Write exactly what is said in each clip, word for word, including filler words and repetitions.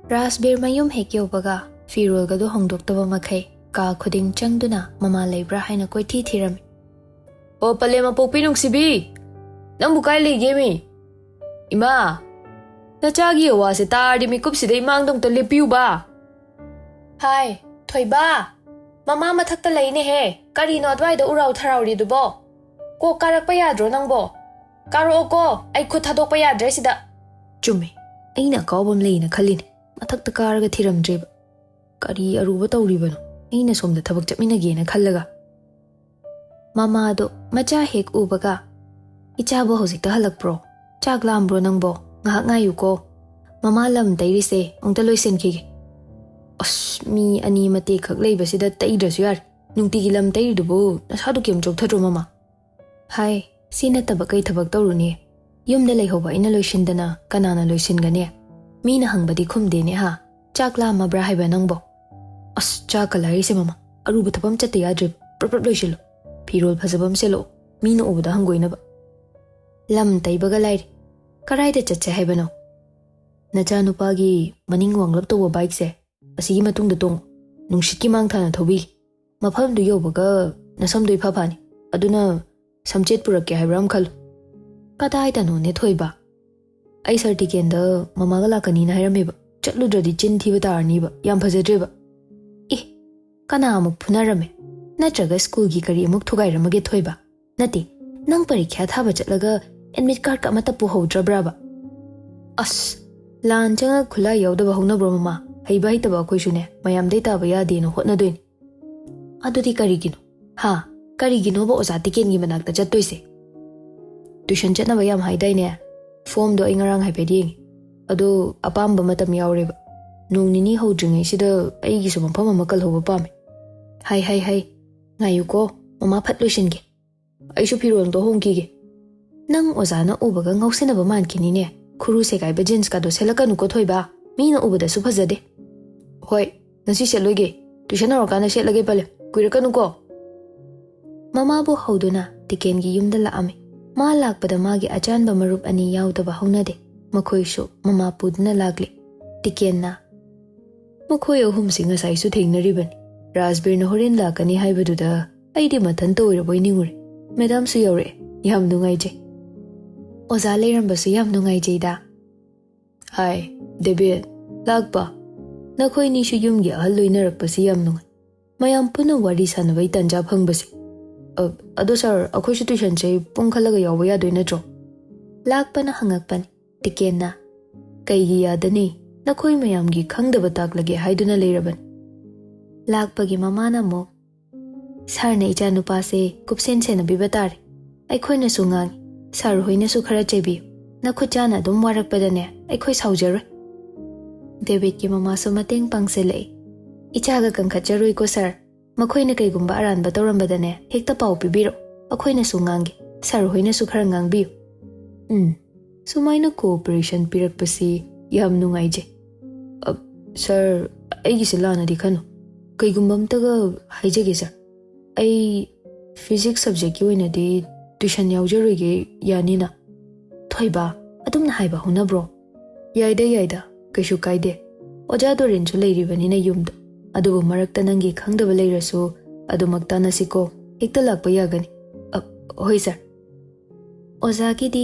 ꯔꯥꯖꯕꯤꯔ ꯃꯌꯨꯝ ꯍꯦꯛ ꯌꯧꯕꯒ ꯐꯤꯔꯣꯜꯒꯗꯨ ꯍꯣꯡꯗꯣꯛꯇꯕ ꯃꯈꯩ ꯀꯥ ꯈꯨꯗꯤꯡ ꯆꯪꯗꯨꯅ ꯃꯃꯥ ꯂꯩꯕ꯭ꯔꯥ ꯍꯥꯏꯅ ꯀꯣꯏꯊꯤ ꯊꯤꯔꯝꯃꯤ꯫ "ꯑꯣ, ꯄꯂꯦꯝ ꯑꯄꯣꯛꯄꯤ ꯅꯨꯡꯁꯤꯕꯤ, ꯅꯪꯕꯨ ꯀꯥꯏ ꯂꯩꯒꯦꯃꯤ? ꯏꯃꯥ, ꯅꯆꯥꯒꯤ ꯑꯋꯥꯁꯦ ꯇꯥꯔꯗꯤ ꯃꯤꯀꯨꯞꯁꯤꯗ ꯏꯃꯥꯡꯗ ꯑꯃꯨꯛꯇ ꯂꯦꯞꯄꯤꯌꯨꯕ꯫" "ꯍꯥꯏ, ꯊꯣꯏꯕ, ꯃꯃꯥ ꯃꯊꯛꯇ ꯂꯩꯅꯦꯍꯦ, ꯀꯔꯤꯅꯣ ꯑꯗꯨꯋꯥꯏꯗ ꯎꯔꯥꯎ ꯊꯔꯥꯎꯔꯤꯗꯨꯕꯣ? ꯀꯣꯛ ꯀꯥꯔꯛꯄ ꯌꯥꯗ꯭ꯔꯣ ꯅꯪꯕꯣ? ꯀꯥꯔꯛꯑꯣꯀꯣ, ꯑꯩ ꯈꯨꯠ ꯊꯥꯗꯣꯛꯄ ꯌꯥꯗ꯭ꯔꯦ ꯁꯤꯗ꯫" ꯆꯨꯝꯃꯦ, ꯑꯩꯅ ꯑꯀꯥꯎꯕ ꯑꯃ ꯂꯩꯅ ꯈꯜꯂꯤꯅꯦ, ꯃꯊꯛꯇ ꯀꯥꯔꯒ ꯊꯤꯔꯝꯗ꯭ꯔꯦꯕ꯫ ꯀꯔꯤ ꯑꯔꯨꯕ ꯇꯧꯔꯤꯕꯅꯣ? ꯑꯩꯅ ꯁꯣꯝꯗ ꯊꯕꯛ ꯆꯠꯃꯤꯟꯅꯒꯦꯅ ꯈꯜꯂꯒ꯫ ꯃꯃꯥꯗꯣ ꯃꯆꯥ ꯍꯦꯛ ꯎꯕꯒ, "ꯏꯆꯥꯕꯨ ꯍꯧꯖꯤꯛꯇ ꯍꯜꯂꯛꯄ꯭ꯔꯣ? ꯆꯥꯛ ꯂꯥꯝꯕ꯭ꯔꯣ ꯅꯪꯕꯣ? ꯉꯥꯏꯍꯥꯛ ꯉꯥꯏꯌꯨꯀꯣ꯫ ꯃꯃꯥ ꯂꯝ ꯇꯩꯔꯤꯁꯦ ꯑꯃꯨꯛꯇ ꯂꯣꯏꯁꯤꯟꯈꯤꯒꯦ꯫" "ꯑꯁ, ꯃꯤ ꯑꯅꯤ ꯃꯇꯦꯛ ꯈꯛ ꯂꯩꯕꯁꯤꯗ ꯇꯩꯗ꯭ꯔꯁꯨ ꯌꯥꯔꯦ꯫ ꯅꯨꯡꯇꯤꯒꯤ ꯂꯝ ꯇꯩꯔꯤꯗꯨꯕꯨ ꯅꯁꯥꯗꯨ ꯀꯩꯝ ꯆꯣꯛꯊꯗ꯭ꯔꯣ ꯃꯃꯥ?" "ꯍꯥꯏ, ꯁꯤ ꯅꯠꯇꯕ ꯀꯩ ꯊꯕꯛ ꯇꯧꯔꯨꯅꯤ? ꯌꯨꯝꯗ ꯂꯩꯍꯧꯕ ꯑꯩꯅ ꯂꯣꯏꯁꯤꯟꯗꯅ ꯀꯅꯥꯅ ꯂꯣꯏꯁꯤꯟꯒꯅꯤ? ꯃꯤꯅ ꯍꯪꯕꯗꯤ ꯈꯨꯝꯗꯦꯅꯦ ꯍꯥ? ꯆꯥꯛ ꯂꯥꯝꯃꯕ꯭ꯔꯥ ꯍꯥꯏꯕ ꯅꯪꯕꯣ?" "ꯑꯁ, ꯆꯥꯛꯀ ꯂꯥꯏꯔꯤꯁꯦ ꯃꯃꯥ, ꯑꯔꯨꯕ ꯊꯕꯛ ꯑꯃ ꯆꯠꯇ ꯌꯥꯗ꯭ꯔꯦ꯫ ꯄ꯭ꯔꯞ ꯄ꯭ꯔꯞ ꯂꯣꯏꯁꯤꯜꯂꯣ꯫ ꯐꯤꯔꯣꯜ ꯐꯖꯕ ꯑꯃ ꯁꯦꯠꯂꯛꯑꯣ, ꯃꯤꯅ ꯎꯕꯗ ꯍꯪꯒꯣꯏꯅꯕ꯫" "ꯂꯝ ꯇꯩꯕꯒ ꯂꯥꯏꯔꯤ꯫ ꯀꯔꯥꯏꯗ ꯆꯠꯁꯦ ꯍꯥꯏꯕꯅꯣ?" "ꯅꯆꯥꯅꯨꯄꯥꯒꯤ ꯃꯅꯤꯡ ꯋꯥꯡꯂꯞ ꯇꯧꯕ ꯕꯥꯏꯛꯁꯦ ꯑꯁꯤꯒꯤ ꯃꯇꯨꯡꯗ ꯇꯣꯡꯉꯨ꯫ ꯅꯨꯡꯁꯤꯠꯀꯤ ꯃꯥꯡ ꯊꯥꯅ ꯊꯧꯕꯤꯒꯦ꯫ ꯃꯐꯝꯗꯨ ꯌꯧꯕꯒ ꯅꯁꯝꯗꯣ ꯏꯐꯥ ꯐꯥꯅꯤ꯫ ꯑꯗꯨꯅ ꯁꯝꯆꯦꯠ ꯄꯨꯔꯛꯀꯦ ꯍꯥꯏꯕ꯭ꯔꯥ ꯑꯃ ꯈꯜꯂꯨ꯫" "ꯀꯗꯥꯏꯗꯅꯣꯅꯦ ꯊꯣꯏꯕ? ꯑꯩ ꯁꯥꯔ ꯇꯤꯀꯦꯟꯗ ꯃꯃꯥꯒ ꯂꯥꯛꯀꯅꯤꯅ ꯍꯥꯏꯔꯝꯃꯦꯕ꯫ ꯆꯠꯂꯨꯗ꯭ꯔꯗꯤ ꯆꯤꯟ ꯊꯤꯕ ꯇꯥꯔꯅꯤꯕ꯫ ꯌꯥꯝ ꯐꯖꯗ꯭ꯔꯦꯕ꯫" "ꯑꯦ, ꯀꯅꯥ ꯑꯃꯨꯛ ꯐꯨꯅꯔꯝꯃꯦ? ꯅꯠꯇ꯭ꯔꯒ ꯁ꯭ꯀꯨꯜꯒꯤ ꯀꯔꯤ ꯑꯃꯨꯛ ꯊꯨꯒꯥꯏꯔꯝꯃꯒꯦ ꯊꯣꯏꯕ? ꯅꯠꯇꯦ, ꯅꯪ ꯄꯔꯤꯈ꯭ꯌꯥ ꯊꯥꯕ ꯆꯠꯂꯒ ꯑꯦꯗꯃꯤꯠ ꯀꯥꯔꯗꯀ ꯑꯃꯠꯇ ꯄꯨꯍꯧꯗ꯭ꯔꯕ꯭ꯔꯕ?" "ꯑꯁ, ꯂꯥꯟ ꯆꯪꯉꯒ ꯈꯨꯠꯂꯥꯏ ꯌꯥꯎꯗꯕ ꯍꯧꯅꯕ꯭ꯔꯣ ꯃꯃꯥ? ꯍꯩꯕ ꯍꯩꯇꯕ ꯑꯩꯈꯣꯏꯁꯨꯅꯦ ꯃꯌꯥꯝꯗꯩ ꯇꯥꯕ ꯌꯥꯗꯦꯅ ꯍꯣꯠꯅꯗꯣꯏꯅꯤ꯫ ꯑꯗꯨꯗꯤ ꯀꯔꯤꯒꯤꯅꯣ? ꯍꯥ? ꯀꯔꯤꯒꯤꯅꯣꯕ ꯑꯣꯖꯥ ꯇꯤꯀꯦꯟꯒꯤ ꯃꯅꯥꯛꯇ ꯆꯠꯇꯣꯏꯁꯦ?" "ꯇꯨꯏꯁꯟ ꯆꯠꯅꯕ ꯌꯥꯝ ꯍꯥꯏꯗꯥꯏꯅꯦ? ꯐꯣꯝꯗꯣ ꯑꯩ ꯉꯔꯥꯡ ꯍꯥꯏꯐꯦꯠ ꯌꯦꯡꯉꯤ꯫ ꯑꯗꯣ ꯑꯄꯥꯝꯕ ꯃꯇꯝ ꯌꯥꯎꯔꯦꯕ꯫ ꯅꯣꯡ ꯅꯤꯅꯤ ꯍꯧꯗ꯭ꯔꯤꯉꯩꯁꯤꯗ ꯑꯩꯒꯤꯁꯨ ꯃꯐꯝ ꯑꯃ ꯀꯜꯍꯧꯕ ꯄꯥꯝꯃꯦ꯫" "ꯍꯥꯏ, ꯍꯥꯏ, ꯍꯥꯏ꯫ ꯉꯥꯏꯌꯨꯀꯣ, ꯃꯃꯥ ꯐꯠ ꯂꯣꯏꯁꯤꯟꯒꯦ꯫ ꯑꯩꯁꯨ ꯐꯤꯔꯣꯜ ꯑꯝꯇ ꯍꯣꯡꯈꯤꯒꯦ꯫" "ꯅꯪ ꯑꯣꯖꯥꯅ ꯎꯕꯒ ꯉꯥꯎꯁꯤꯟꯅꯕ ꯃꯥꯟꯈꯤꯅꯤꯅꯦ꯫ ꯈꯨꯔꯨ ꯁꯦꯒꯥꯏꯕ ꯖꯤꯟꯁꯀꯗꯣ ꯁꯦꯠꯂꯛꯀꯅꯨꯀꯣ ꯊꯣꯏꯕ꯫ ꯃꯤꯅ ꯎꯕꯗꯁꯨ ꯐꯖꯗꯦ꯫" "ꯍꯣꯏ, ꯉꯁꯤ ꯁꯦꯠꯂꯣꯏꯒꯦ꯫ ꯇꯨꯏꯁꯟ ꯍꯧꯔꯀꯥꯟꯗ ꯁꯦꯠꯂꯒꯦ ꯄꯂꯦꯝ꯫ ꯀꯨꯏꯔꯛꯀꯅꯨꯀꯣ꯫" ꯃꯃꯥꯕꯨ ꯍꯧꯗꯨꯅ ꯇꯤꯀꯦꯟꯒꯤ ꯌꯨꯝꯗ ꯂꯥꯛꯑꯝꯃꯤ꯫ ꯃꯥ ꯂꯥꯛꯄꯗ ꯃꯥꯒꯤ ꯑꯆꯥꯟꯕ ꯃꯔꯨꯞ ꯑꯅꯤ ꯌꯥꯎꯗꯕ ꯍꯧꯅꯗꯦ꯫ ꯃꯈꯣꯏꯁꯨ ꯃꯃꯥ ꯄꯨꯗꯨꯅ ꯂꯥꯛꯂꯤ꯫ ꯇꯤꯀꯦꯟꯅ, "ꯃꯈꯣꯏ ꯑꯍꯨꯝꯁꯤ ꯉꯁꯥꯏꯁꯨ ꯊꯦꯡꯅꯔꯤꯕꯅꯤ꯫ ꯔꯥꯖꯕꯤꯔꯅ ꯍꯣꯔꯦꯟ ꯂꯥꯛꯀꯅꯤ ꯍꯥꯏꯕꯗꯨꯗ ꯑꯩꯗꯤ ꯃꯊꯟꯇ ꯑꯣꯏꯔꯕꯣꯏ ꯅꯤꯡꯉꯨꯔꯦ꯫ ꯃꯦꯗꯥꯝꯁꯨ ꯌꯧꯔꯛꯑꯦ꯫ ꯌꯥꯝ ꯅꯨꯡꯉꯥꯏꯖꯩ꯫ ꯑꯣꯖꯥ ꯂꯩꯔꯝꯕꯁꯨ ꯌꯥꯝ ꯅꯨꯡꯉꯥꯏꯖꯩꯗ꯫" "ꯍꯥꯏ, ꯗꯦꯕꯤꯠ, ꯂꯥꯛꯄ꯫ ꯅꯈꯣꯏꯅꯤꯁꯨ ꯌꯨꯝꯒꯤ ꯑꯍꯜ ꯂꯣꯏꯅꯔꯛꯄꯁꯤ ꯌꯥꯝ ꯅꯨꯡꯉꯥꯏ꯫ ꯃꯌꯥꯝ ꯄꯨꯟꯅ ꯋꯥꯔꯤ ꯁꯥꯟꯅꯕꯩ ꯇꯥꯟꯖꯥ ꯐꯪꯕꯁꯦ꯫ ꯑ, ꯑꯗꯣ ꯁꯥꯔ, ꯑꯩꯈꯣꯏꯁꯨ ꯇꯨꯏꯁꯟꯁꯦ ꯄꯨꯡ ꯈꯜꯂꯒ ꯌꯥꯎꯕ ꯌꯥꯗꯣꯏ ꯅꯠꯇ꯭ꯔꯣ?" ꯂꯥꯛꯄꯅ ꯍꯪꯉꯛꯄꯅꯤ꯫ ꯇꯤꯀꯦꯟꯅ, "ꯀꯩꯒꯤ ꯌꯥꯗꯅꯤ? ꯅꯈꯣꯏ ꯃꯌꯥꯝꯒꯤ ꯈꯪꯗꯕ ꯇꯥꯛꯂꯒꯦ ꯍꯥꯏꯗꯨꯅ ꯂꯩꯔꯕꯅꯤ꯫" ꯂꯥꯛꯄꯒꯤ ꯃꯃꯥꯅ ꯑꯃꯨꯛ, "ꯁꯥꯔꯅ ꯏꯆꯥꯅꯨꯄꯥꯁꯦ ꯀꯨꯞꯁꯦꯟ ꯁꯦꯟꯅꯕꯤꯕ ꯇꯥꯔꯦ꯫ ꯑꯩꯈꯣꯏꯅꯁꯨ ꯉꯥꯡꯉꯤ, ꯁꯥꯔ ꯍꯣꯏꯅꯁꯨ ꯈꯔ ꯆꯩꯕꯤꯌꯨ꯫ ꯅꯈꯨꯠ ꯆꯥꯅ ꯑꯗꯨꯝ ꯋꯥꯔꯛꯄꯗꯅꯦ, ꯑꯩꯈꯣꯏ ꯁꯥꯎꯖꯔꯣꯏ꯫" ꯗꯦꯕꯤꯠꯀꯤ ꯃꯃꯥꯁꯨ ꯃꯇꯦꯡ ꯄꯥꯡꯁꯤꯜꯂꯛꯏ꯫ "ꯏꯆꯥꯒ ꯀꯟꯈꯠꯆꯔꯣꯏꯀꯣ ꯁꯥꯔ꯫ ꯃꯈꯣꯏꯅ ꯀꯩꯒꯨꯝꯕ ꯑꯔꯥꯟꯕ ꯇꯧꯔꯝꯕꯗꯅꯦ, ꯍꯦꯛꯇ ꯄꯥꯎ ꯄꯤꯕꯤꯔꯛꯎ꯫ ꯑꯩꯈꯣꯏꯅꯁꯨ ꯉꯥꯡꯒꯦ, ꯁꯥꯔ ꯍꯣꯏꯅꯁꯨ ꯈꯔ ꯉꯥꯡꯕꯤꯌꯨ꯫" "ꯎꯝ, ꯁꯨꯃꯥꯏꯅ ꯀꯣꯑꯣꯄꯔꯦꯁꯟ ꯄꯤꯔꯛꯄꯁꯤ ꯌꯥꯝ ꯅꯨꯡꯉꯥꯏꯖꯩ꯫ ꯑ, ꯁꯥꯔ, ꯑꯩꯒꯤꯁꯦ ꯂꯥꯟꯅꯗꯤ ꯈꯟꯅꯨ꯫ ꯀꯩꯒꯨꯝꯕ ꯑꯝꯇꯒ ꯍꯥꯏꯖꯒꯦ ꯁꯥꯔ꯫ ꯑꯩ ꯐꯤꯖꯤꯛꯁ ꯁꯕꯖꯦꯛꯀꯤ ꯑꯣꯏꯅꯗꯤ ꯇꯨꯏꯁꯟ ꯌꯥꯎꯖꯔꯣꯏꯒꯦ, ꯌꯥꯅꯤꯅ?" "ꯊꯣꯏꯕ, ꯑꯗꯨꯝꯅ ꯍꯥꯏꯕ ꯍꯧꯅꯕ꯭ꯔꯣ?" "ꯌꯥꯏꯗ, ꯌꯥꯏꯗ, ꯀꯩꯁꯨ ꯀꯥꯏꯗꯦ꯫ ꯑꯣꯖꯥ ꯗꯣꯔꯦꯟꯁꯨ ꯂꯩꯔꯤꯕꯅꯤꯅ ꯌꯨꯝꯗ꯫ ꯑꯗꯨꯕꯨ ꯃꯔꯛꯇ ꯅꯪꯒꯤ ꯈꯪꯗꯕ ꯂꯩꯔꯁꯨ ꯑꯗꯨꯃꯛ ꯇꯥꯟꯅꯁꯤꯀꯣ꯫ ꯍꯦꯛꯇ ꯂꯥꯛꯄ ꯌꯥꯒꯅꯤ꯫" "ꯑ, ꯍꯣꯏ ꯁꯥꯔ꯫" "ꯑꯣꯖꯥꯒꯤꯗꯤ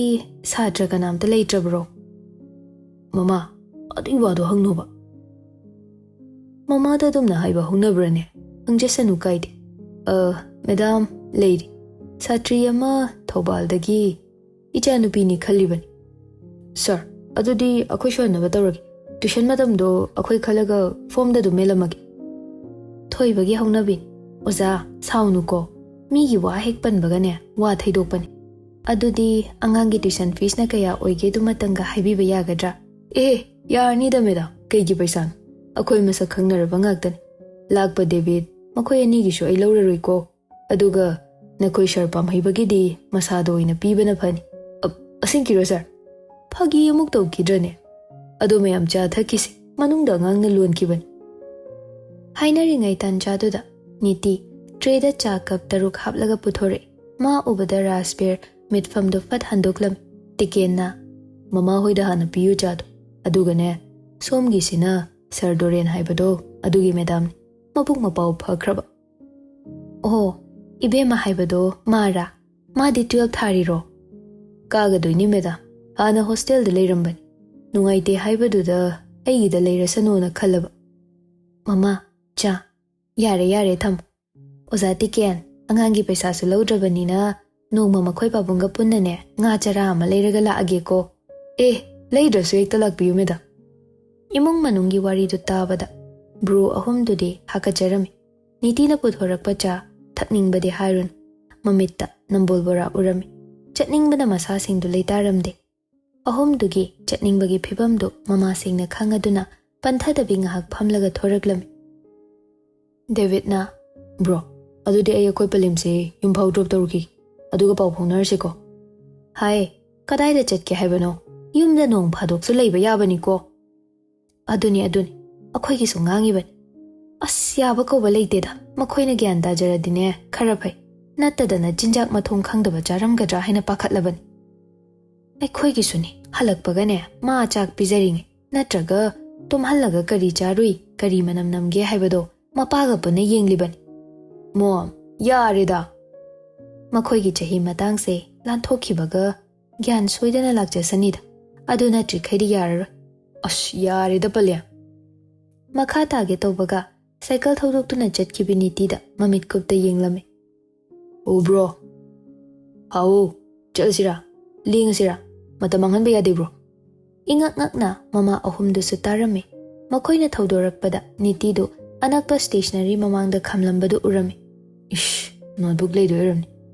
ꯁꯥꯇ꯭ꯔ ꯀꯅꯥꯝꯇ ꯂꯩꯇ꯭ꯔꯕ꯭ꯔꯣ?" "ꯃꯃꯥ, ꯑꯗꯨꯒꯤ ꯋꯥꯗꯣ ꯍꯪꯅꯣꯕ꯫" "ꯃꯃꯥꯗ ꯑꯗꯨꯝꯅ ꯍꯥꯏꯕ ꯍꯧꯅꯕ꯭ꯔꯅꯦ? ꯍꯪꯖꯁꯅꯨ, ꯀꯥꯏꯗꯦ꯫ ꯑ, ꯃꯦꯗꯥꯝ, ꯂꯩꯔꯤ꯫ ꯁꯥꯇ꯭ꯔꯤ ꯑꯃ ꯊꯧꯕꯥꯜꯗꯒꯤ ꯏꯆꯥꯅꯨꯄꯤꯅꯤ ꯈꯜꯂꯤꯕꯅꯤ꯫" "ꯁꯥꯔ, ꯑꯗꯨꯗꯤ ꯑꯩꯈꯣꯏ ꯁꯣꯏꯍꯟꯅꯕ ꯇꯧꯔꯒꯦ꯫ ꯇꯨꯏꯁꯟ ꯃꯇꯝꯗꯣ ꯑꯩꯈꯣꯏ ꯈꯜꯂꯒ ꯐꯣꯝꯗ ꯑꯗꯨꯝ ꯃꯦꯜꯂꯝꯃꯒꯦ꯫" "ꯊꯣꯏꯕꯒꯤ ꯍꯧꯅꯕꯤꯅꯤ꯫ ꯑꯣꯖꯥ, ꯁꯥꯎꯅꯨꯀꯣ꯫ ꯃꯤꯒꯤ ꯋꯥ ꯍꯦꯛ ꯄꯟꯕꯒꯅꯦ, ꯋꯥ ꯊꯩꯗꯣꯛꯄꯅꯤ꯫ ꯑꯗꯨꯗꯤ ꯑꯉꯥꯡꯒꯤ ꯇꯨꯏꯁꯟ ꯐꯤꯁꯅ ꯀꯌꯥ ꯑꯣꯏꯒꯦꯗꯨꯃꯇꯪꯒ ꯍꯥꯏꯕꯤꯕ ꯌꯥꯒꯗ꯭ꯔꯥ?" "ꯑꯦ, ꯌꯥꯔꯅꯤꯗ ꯃꯦꯗꯥꯝ, ꯀꯩꯒꯤ ꯄꯩꯁꯥꯅꯣ? ꯑꯩꯈꯣꯏ ꯃꯁꯛ ꯈꯪꯅꯔꯕ ꯉꯥꯛꯇꯅꯤ꯫ ꯂꯥꯛꯄ ꯗꯦꯕꯤꯠ, ꯃꯈꯣꯏ ꯑꯅꯤꯒꯤꯁꯨ ꯑꯩ ꯂꯧꯔꯔꯣꯏꯀꯣ꯫ ꯑꯗꯨꯒ ꯅꯈꯣꯏ ꯁꯥꯔ ꯄꯥꯝꯍꯩꯕꯒꯤꯗꯤ ꯃꯁꯥꯗ ꯑꯣꯏꯅ ꯄꯤꯕꯅ ꯐꯅꯤ꯫" "ꯑ, ꯑꯁꯦꯡꯀꯤꯔꯣ ꯁꯥꯔ? ꯐꯥꯒꯤ ꯑꯃꯨꯛ ꯇꯧꯈꯤꯗ꯭ꯔꯅꯦ? ꯑꯗꯣ ꯃꯌꯥꯝ ꯆꯥ ꯊꯛꯈꯤꯁꯤ, ꯃꯅꯨꯡꯗ ꯑꯉꯥꯡꯅ ꯂꯣꯟꯈꯤꯕꯅꯤ꯫" ꯍꯥꯏꯅꯔꯤꯉꯩ ꯇꯥꯟꯖꯥꯗꯨꯗ ꯅꯤꯇꯤ ꯇ꯭ꯔꯦꯗ ꯆꯥ ꯀꯞ ꯇꯔꯨꯛ ꯍꯥꯞꯂꯒ ꯄꯨꯊꯣꯔꯛꯏ꯫ ꯃꯥ ꯎꯕꯗ ꯔꯥꯖꯕꯤꯔ ꯃꯤꯠꯐꯝꯗꯨ ꯐꯠ ꯍꯟꯗꯣꯛꯂꯝꯃꯤ꯫ ꯇꯤꯀꯦꯟꯅ, "ꯃꯃꯥ ꯍꯣꯏꯗ ꯍꯥꯟꯅ ꯄꯤꯌꯨ ꯆꯥꯗꯣ, ꯑꯗꯨꯒꯅꯦ, ꯁꯣꯝꯒꯤꯁꯤꯅ ꯁꯥꯔ ꯗꯣꯔꯦꯟ ꯍꯥꯏꯕꯗꯣ, ꯑꯗꯨꯒꯤ ꯃꯦꯗꯥꯝꯅꯤ꯫ ꯃꯕꯨꯛ ꯃꯄꯥꯎ ꯐꯈ꯭ꯔꯕ꯫ ꯑꯣ, ꯏꯕꯦꯝꯃ ꯍꯥꯏꯕꯗꯣ ꯃꯥꯔꯥ? ꯃꯥꯗꯤ ꯇꯨꯌꯦꯜꯐ ꯊꯥꯔꯤꯔꯣ? ꯀꯥꯒꯗꯣꯏꯅꯤ ꯃꯦꯗꯥꯝ꯫ ꯍꯥꯟꯅ ꯍꯣꯁꯇꯦꯜꯗ ꯂꯩꯔꯝꯕꯅꯤ꯫ ꯅꯨꯡꯉꯥꯏꯇꯦ ꯍꯥꯏꯕꯗꯨꯗ ꯑꯩꯒꯤꯗ ꯂꯩꯔꯁꯅꯣꯅ ꯈꯜꯂꯕ꯫ ꯃꯃꯥ, ꯆꯥ꯫ ꯌꯥꯔꯦ, ꯌꯥꯔꯦ, ꯊꯝꯃꯣ꯫ ꯑꯣꯖꯥ ꯇꯤꯀꯦꯟ, ꯑꯉꯥꯡꯒꯤ ꯄꯩꯁꯥꯁꯨ ꯂꯧꯗ꯭ꯔꯕꯅꯤꯅ ꯅꯣꯡꯃ ꯃꯈꯣꯏ ꯄꯥꯕꯨꯡꯒ ꯄꯨꯟꯅꯅꯦ ꯉꯥ ꯆꯔꯥ ꯑꯃ ꯂꯩꯔꯒ ꯂꯥꯛꯑꯒꯦꯀꯣ꯫ ꯑꯦ, ꯂꯩꯗ꯭ꯔꯁꯨ ꯍꯦꯛꯇ ꯂꯥꯛꯄꯤꯌꯨ ꯃꯦꯗꯥꯝ꯫ ꯏꯃꯨꯡ ꯃꯅꯨꯡꯒꯤ ꯋꯥꯔꯤꯗꯨ ꯇꯥꯕꯗ ꯕ꯭ꯔꯣ ꯑꯍꯨꯝꯗꯨꯗꯤ ꯍꯥꯀꯠꯆꯔꯝꯃꯤ꯫ ꯅꯤꯇꯤꯅ ꯄꯨꯊꯣꯔꯛꯄ ꯆꯥ ꯊꯛꯅꯤꯡꯕꯗꯤ ꯍꯥꯏꯔꯨꯅꯨ꯫ ꯃꯃꯤꯠꯇ ꯅꯝꯕꯣꯜ ꯕꯣꯔꯥ ꯎꯔꯝꯃꯤ꯫ ꯆꯠꯅꯤꯡꯕꯅ ꯃꯁꯥꯁꯤꯡꯗꯨ ꯂꯩꯇꯥꯔꯝꯗꯦ꯫ ꯑꯍꯨꯝꯗꯨꯒꯤ ꯆꯠꯅꯤꯡꯕꯒꯤ ꯐꯤꯕꯝꯗꯨ ꯃꯃꯥꯁꯤꯡꯅ ꯈꯪꯉꯗꯨꯅ ꯄꯟꯊꯗꯕꯤ ꯉꯥꯏꯍꯥꯛ ꯐꯝꯂꯒ ꯊꯣꯔꯛꯂꯝꯃꯤ꯫ ꯗꯦꯕꯤꯠꯅ, "ꯕ꯭ꯔꯣ, ꯑꯗꯨꯗꯤ ꯑꯩ ꯑꯩꯈꯣꯏ ꯄꯂꯦꯝꯁꯦ ꯌꯨꯝꯐꯥꯎ ꯗ꯭ꯔꯣꯞ ꯇꯧꯔꯨꯈꯤꯒꯦ, ꯑꯗꯨꯒ ꯄꯥꯎ ꯐꯥꯎꯅꯔꯁꯤꯀꯣ?" ꯍꯥꯏ, "ꯀꯗꯥꯏꯗ ꯆꯠꯀꯦ ꯍꯥꯏꯕꯅꯣ? ꯌꯨꯝꯗ ꯅꯣꯡ ꯐꯥꯗꯣꯛꯁꯨ ꯂꯩꯕ ꯌꯥꯕꯅꯤꯀꯣ?" "ꯑꯗꯨꯅꯤ, ꯑꯗꯨꯅꯤ, ꯑꯩꯈꯣꯏꯒꯤꯁꯨ ꯉꯥꯡꯉꯤꯕꯅꯤ꯫ ꯑꯁ, ꯌꯥꯕ ꯀꯧꯕ ꯂꯩꯇꯦꯗ, ꯃꯈꯣꯏꯅ ꯒ꯭ꯌꯥꯟ ꯇꯥꯖꯔꯗꯤꯅꯦ ꯈꯔ ꯐꯩ, ꯅꯠꯇꯗꯅ ꯆꯤꯟꯖꯥꯛ ꯃꯊꯣꯡ ꯈꯪꯗꯕ ꯆꯥꯔꯝꯒꯗ꯭ꯔꯥ ꯍꯥꯏꯅ ꯄꯥꯈꯠꯂꯕꯅꯤ꯫ ꯑꯩꯈꯣꯏꯒꯤꯁꯨꯅꯤ, ꯍꯜꯂꯛꯄꯒꯅꯦ ꯃꯥ ꯆꯥꯛ ꯄꯤꯖꯔꯤꯉꯩ, ꯅꯠꯇ꯭ꯔꯒ ꯇꯨꯝꯍꯜꯂꯒ ꯀꯔꯤ ꯆꯥꯔꯨꯏ, ꯀꯔꯤ ꯃꯅꯝ ꯅꯝꯒꯦ ꯍꯥꯏꯕꯗꯣ ꯃꯄꯥꯒ ꯄꯨꯟꯅ ꯌꯦꯡꯂꯤꯕꯅꯤ꯫ ꯃꯣꯝ, ꯌꯥꯔꯦꯗ꯫ ꯃꯈꯣꯏꯒꯤ ꯆꯍꯤ ꯃꯇꯥꯡꯁꯦ ꯂꯥꯟꯊꯣꯛꯈꯤꯕꯒ ꯒ꯭ꯌꯥꯟ ꯁꯣꯏꯗꯅ ꯂꯥꯛꯆꯁꯅꯤꯗ꯫ ꯑꯗꯨ ꯅꯠꯇ꯭ꯔꯤꯈꯩꯗꯤ ꯌꯥꯔꯔꯣꯏ꯫ ꯑꯁ, ꯌꯥꯔꯦꯗ ꯄꯂꯦꯝ꯫" ꯃꯈꯥ ꯇꯥꯒꯦ ꯇꯧꯕꯒ ꯁꯥꯏꯀꯜ ꯊꯧꯗꯣꯛꯇꯨꯅ ꯆꯠꯈꯤꯕꯤ ꯅꯤꯇꯤꯗ ꯃꯃꯤꯠ ꯀꯨꯞꯇ ꯌꯦꯡꯂꯝꯃꯤ꯫ "ꯑꯣ ꯕ꯭ꯔꯣ, ꯍꯥꯎ, ꯆꯠꯂꯁꯤꯔꯥ? ꯂꯦꯡꯉꯁꯤꯔꯥ? ꯃꯇꯝ ꯃꯥꯡꯍꯟꯕ ꯌꯥꯗꯦ ꯕ꯭ꯔꯣ꯫" ꯏꯉꯛ ꯉꯛꯅ ꯃꯃꯥ ꯑꯍꯨꯝꯗꯨꯁꯨ ꯇꯥꯔꯝꯃꯤ꯫ ꯃꯈꯣꯏꯅ ꯊꯧꯗꯣꯔꯛꯄꯗ ꯅꯤꯇꯤꯗꯨ ꯑꯅꯛꯄ ꯁ꯭ꯇꯦꯁꯅꯔꯤ ꯃꯃꯥꯡꯗ ꯈꯝꯂꯝꯕꯗꯨ ꯎꯔꯝꯃꯤ꯫ "ꯏꯁ, ꯅꯣꯠꯕꯨꯛ ꯂꯩꯗꯣꯏ ꯑꯣꯏꯔꯝꯅꯤ꯫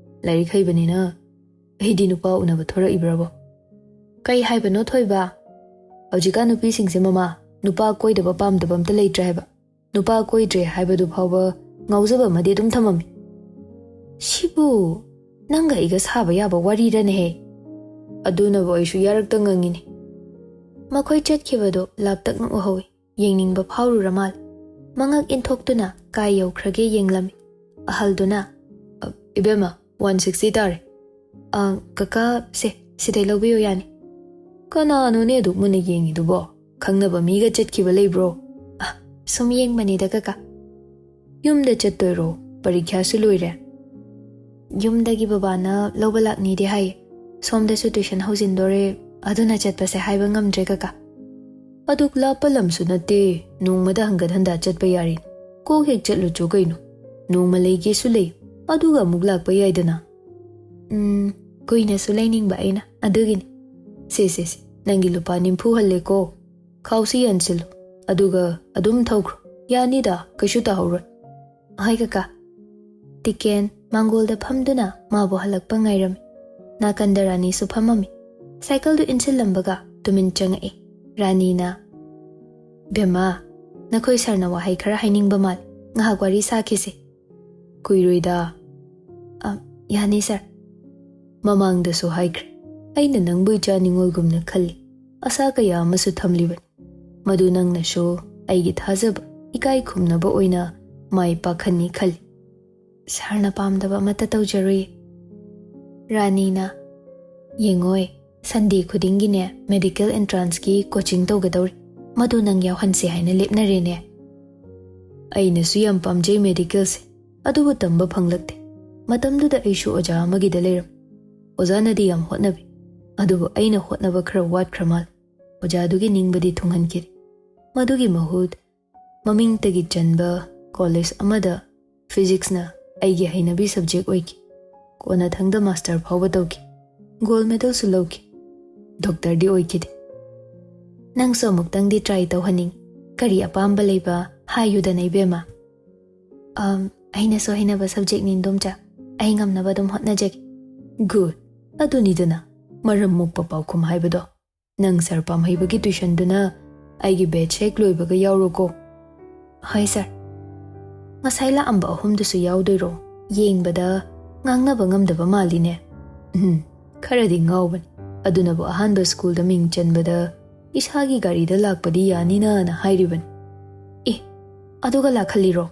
ꯂꯥꯏꯔꯤꯛ ꯍꯩꯕꯅꯤꯅ꯫ ꯑꯩꯗꯤ ꯅꯨꯄꯥ ꯎꯅꯕ ꯊꯣꯔꯛꯏꯕ꯭ꯔꯥꯕꯣ?" "ꯀꯩ ꯍꯥꯏꯕꯅꯣ ꯊꯣꯏꯕ?" "ꯍꯧꯖꯤꯛꯀꯥꯟ ꯅꯨꯄꯤꯁꯤꯡꯁꯦ ꯃꯃꯥ, ꯅꯨꯄꯥ ꯀꯣꯏꯗꯕ ꯄꯥꯝꯗꯕ ꯑꯝꯇ ꯂꯩꯇ꯭ꯔꯦ ꯍꯥꯏꯕ꯫ ꯅꯨꯄꯥ ꯀꯣꯏꯗ꯭ꯔꯦ ꯍꯥꯏꯕꯗꯨ ꯐꯥꯎꯕ ꯉꯥꯎꯖꯕ ꯑꯃꯗꯤ ꯑꯗꯨꯝ ꯊꯝꯃꯝꯃꯤ꯫" "ꯁꯤꯕꯨ ꯅꯪꯒ ꯑꯩꯒ ꯁꯥꯕ ꯌꯥꯕ ꯋꯥꯔꯤꯔꯅꯦꯍꯦ?" "ꯑꯗꯨꯅꯕꯨ ꯑꯩꯁꯨ ꯌꯥꯔꯛꯇ ꯉꯪꯉꯤꯅꯤ꯫" ꯃꯈꯣꯏ ꯆꯠꯈꯤꯕꯗꯨ ꯂꯥꯞꯇꯛꯅ ꯎꯍꯧꯏ꯫ ꯌꯦꯡꯅꯤꯡꯕ ꯐꯥꯎꯔꯨꯔ ꯃꯥꯜꯂꯦ꯫ ꯃꯉꯛ ꯏꯟꯊꯣꯛꯇꯨꯅ ꯀꯥꯏ ꯌꯧꯈ꯭ꯔꯒꯦ ꯌꯦꯡꯂꯝꯃꯤ꯫ ꯑꯍꯜꯗꯨꯅ, "ꯑ, ꯏꯕꯦꯝꯃ, ꯋꯥꯟ ꯁꯤꯛꯁꯇꯤ ꯇꯥꯔꯦ꯫" "ꯑ, ꯀꯀꯥ, ꯁꯦ, ꯁꯤꯗꯩ ꯂꯧꯕꯤꯌꯨ ꯌꯥꯅꯤ꯫" "ꯀꯅꯥꯅꯣꯅꯦ ꯑꯗꯨꯛ ꯃꯨꯟꯅ ꯌꯦꯡꯉꯤꯗꯨꯕꯣ?" ꯈꯪꯅꯕ ꯃꯤꯒ ꯆꯠꯈꯤꯕ ꯂꯩꯕ꯭ꯔꯣ? ꯑ, ꯁꯨꯝ ꯌꯦꯡꯕꯅꯤꯗ ꯀꯀꯥ꯫ ꯌꯨꯝꯗ ꯆꯠꯇꯣꯏꯔꯣ? ꯄꯔꯤꯈ꯭ꯌꯥꯁꯨ ꯂꯣꯏꯔꯦ꯫ ꯌꯨꯝꯗꯒꯤ ꯕꯕꯥꯅ ꯂꯧꯕ ꯂꯥꯛꯅꯤꯗꯤ ꯍꯥꯏ꯫ ꯁꯣꯝꯗꯁꯨ ꯇ꯭ꯌꯨꯁꯟ ꯍꯧꯖꯤꯟꯗꯣꯔꯦ, ꯑꯗꯨꯅ ꯆꯠꯄꯁꯦ ꯍꯥꯏꯕ ꯉꯝꯗ꯭ꯔꯦ ꯀꯀꯥ꯫ ꯑꯗꯨꯛ ꯂꯥꯞꯄ ꯂꯝꯁꯨ ꯅꯠꯇꯦ, ꯅꯣꯡꯃꯗ ꯍꯟꯒꯠ ꯍꯟꯗ ꯆꯠꯄ ꯌꯥꯔꯤ꯫ ꯀꯣꯛ ꯍꯦꯛ ꯆꯠꯂꯨꯆꯣ ꯀꯩꯅꯣ꯫ ꯅꯣꯡꯃ ꯂꯩꯒꯦꯁꯨ ꯂꯩ, ꯑꯗꯨꯒ ꯑꯃꯨꯛ ꯂꯥꯛꯄ ꯌꯥꯏꯗꯅ꯫ ꯎꯝ, ꯀꯨꯏꯅꯁꯨ ꯂꯩꯅꯤꯡꯕ ꯑꯩꯅ, ꯑꯗꯨꯒꯤꯅꯤ꯫ ꯁꯦ, ꯁꯦ, ꯁꯦ, ꯅꯪꯒꯤ ꯂꯨꯄꯥ ꯅꯤꯐꯨ ꯍꯜꯂꯦꯀꯣ꯫ ꯈꯥꯎꯁꯤ ꯌꯥꯟꯁꯤꯜꯂꯨ, ꯑꯗꯨꯒ ꯑꯗꯨꯝ ꯊꯧꯈ꯭ꯔꯣ꯫ ꯌꯥꯅꯤꯗ, ꯀꯩꯁꯨ ꯇꯥꯍꯧꯔꯣꯏ꯫ ꯍꯣꯏ ꯀꯀꯥ꯫ ꯇꯤꯀꯦꯟ ꯃꯥꯡꯒꯣꯜꯗ ꯐꯝꯗꯨꯅ ꯃꯥꯕꯨ ꯍꯜꯂꯛꯄ ꯉꯥꯏꯔꯝꯃꯤ꯫ ꯅꯥꯀꯟꯗ ꯔꯥꯅꯤꯁꯨ ꯐꯝꯃꯝꯃꯤ꯫ ꯁꯥꯏꯀꯜꯗꯨ ꯏꯟꯁꯤꯜꯂꯝꯕꯒ ꯇꯨꯃꯤꯟ ꯆꯪꯉꯛꯏ꯫ ꯔꯥꯅꯤꯅ, "ꯕꯦꯝꯃ, ꯅꯈꯣꯏ ꯁꯥꯔꯅ ꯋꯥꯍꯩ ꯈꯔ ꯍꯥꯏꯅꯤꯡꯕ ꯃꯥꯜꯂꯤ꯫ ꯉꯥꯏꯍꯥꯛ ꯋꯥꯔꯤ ꯁꯥꯈꯤꯁꯤ꯫" "ꯀꯨꯏꯔꯣꯏꯗ꯫" "ꯑ, ꯌꯥꯅꯤ ꯁꯥꯔ꯫" "ꯃꯃꯥꯡꯗꯁꯨ ꯍꯥꯏꯈ꯭ꯔꯦ, ꯑꯩꯅ ꯅꯪꯕꯨ ꯏꯆꯥ ꯅꯤꯉꯣꯜꯒꯨꯝꯅ ꯈꯜꯂꯤ꯫ ꯑꯁꯥ ꯀꯌꯥ ꯑꯃꯁꯨ ꯊꯝꯂꯤꯕꯅꯤ꯫ ꯃꯗꯨ ꯅꯪꯅꯁꯨ ꯑꯩꯒꯤ ꯊꯥꯖꯕ ꯏꯀꯥꯏ ꯈꯨꯝꯅꯕ ꯑꯣꯏꯅ ꯃꯥꯏ ꯄꯥꯛꯍꯟꯅꯤ ꯈꯜꯂꯤ꯫" "ꯁꯥꯔꯅ ꯄꯥꯝꯗꯕ ꯑꯃꯠꯇ ꯇꯧꯖꯔꯨꯏ꯫" ꯔꯥꯅꯤꯅ, "ꯌꯦꯡꯉꯣꯏ, ꯁꯟꯗꯦ ꯈꯨꯗꯤꯡꯒꯤꯅꯦ ꯃꯦꯗꯤꯀꯦꯜ ꯑꯦꯟꯇ꯭ꯔꯥꯟꯁꯀꯤ ꯀꯣꯆꯤꯡ ꯇꯧꯒꯗꯧꯔꯤ꯫ ꯃꯗꯨ ꯅꯪ ꯌꯥꯎꯍꯟꯁꯦ ꯍꯥꯏꯅ ꯂꯦꯞꯅꯔꯦꯅꯦ꯫" "ꯑꯩꯅꯁꯨ ꯌꯥꯝ ꯄꯥꯝꯖꯩ ꯃꯦꯗꯤꯀꯦꯜꯁꯦ, ꯑꯗꯨꯕꯨ ꯇꯝꯕ ꯐꯪꯂꯛꯇꯦ꯫ ꯃꯇꯝꯗꯨꯗ ꯑꯩꯁꯨ ꯑꯣꯖꯥ ꯑꯃꯒꯤꯗ ꯂꯩꯔꯝ꯫ ꯑꯣꯖꯥꯅꯗꯤ ꯌꯥꯝ ꯍꯣꯠꯅꯕꯤ, ꯑꯗꯨꯕꯨ ꯑꯩꯅ ꯍꯣꯠꯅꯕ ꯈꯔ ꯋꯥꯠꯈ꯭ꯔ ꯃꯥꯜꯂꯦ꯫ ꯑꯣꯖꯥꯗꯨꯒꯤ ꯅꯤꯡꯕꯗꯤ ꯊꯨꯡꯍꯟꯈꯤꯗꯦ꯫ ꯃꯗꯨꯒꯤ ꯃꯍꯨꯠ ꯃꯃꯤꯡꯇꯒꯤ ꯆꯟꯕ ꯀꯣꯂꯦꯖ ꯑꯃꯗ ꯐꯤꯖꯤꯛꯁꯅ ꯑꯩꯒꯤ ꯍꯩꯅꯕꯤ ꯁꯕꯖꯦꯛ ꯑꯣꯏꯈꯤ꯫ ꯀꯣꯟꯅꯊꯪꯗ ꯃꯥꯁꯇꯔ ꯐꯥꯎꯕ ꯇꯧꯈꯤ꯫ ꯒꯣꯜ ꯃꯦꯗꯜꯁꯨ ꯂꯧꯈꯤ꯫ ꯗꯣꯛꯇꯔꯗꯤ ꯑꯣꯏꯈꯤꯗꯦ꯫ ꯅꯪꯁꯨ ꯑꯃꯨꯛꯇꯪꯗꯤ ꯇ꯭ꯔꯥꯏ ꯇꯧꯍꯟꯅꯤꯡꯉꯤ꯫ ꯀꯔꯤ ꯑꯄꯥꯝꯕ ꯂꯩꯕ ꯍꯥꯏꯌꯨꯗꯅ ꯏꯕꯦꯝꯃ꯫" "ꯑꯝ, ꯑꯩꯅꯁꯨ ꯍꯩꯅꯕ ꯁꯕꯖꯦꯛꯅꯤ ꯏꯟꯗꯣꯝꯆꯥ꯫ ꯑꯩ ꯉꯝꯅꯕ ꯑꯗꯨꯝ ꯍꯣꯠꯅꯖꯒꯦ꯫" "ꯒꯨꯗ꯫ ꯑꯗꯨꯅꯤꯗꯅ ꯃꯔꯝ ꯃꯣꯛꯄ ꯄꯥꯎꯈꯨꯝ ꯍꯥꯏꯕꯗꯣ꯫ ꯅꯪ ꯁꯥꯔ ꯄꯥꯝꯍꯩꯕꯒꯤ ꯇ꯭ꯌꯨꯁꯟꯗꯨꯅ ꯑꯩꯒꯤ ꯕꯦꯠꯁ ꯍꯦꯛ ꯂꯣꯏꯕꯒ ꯌꯥꯎꯔꯣꯀꯣ꯫" "ꯍꯣꯏ ꯁꯥꯔ꯫" "ꯉꯁꯥꯏ ꯂꯥꯛꯑꯝꯕ ꯑꯍꯨꯝꯗꯨꯁꯨ ꯌꯥꯎꯗꯣꯏꯔꯣ? ꯌꯦꯡꯕꯗ ꯉꯥꯡꯅꯕ ꯉꯝꯗꯕ ꯃꯥꯜꯂꯤꯅꯦ꯫" "ꯎꯝ, ꯈꯔꯗꯤ ꯉꯥꯎꯕꯅꯤ꯫ ꯑꯗꯨꯅꯕꯨ ꯑꯍꯥꯟꯕ ꯁ꯭ꯀꯨꯜꯗ ꯃꯤꯡ ꯆꯟꯕꯗ ꯏꯁꯥꯒꯤ ꯒꯥꯔꯤꯗ ꯂꯥꯛꯄꯗꯤ ꯌꯥꯅꯤꯅꯅ ꯍꯥꯏꯔꯤꯕꯅꯤ꯫" "ꯑꯦ, ꯑꯗꯨꯒ ꯂꯥꯛꯍꯜꯂꯤꯔꯣ?"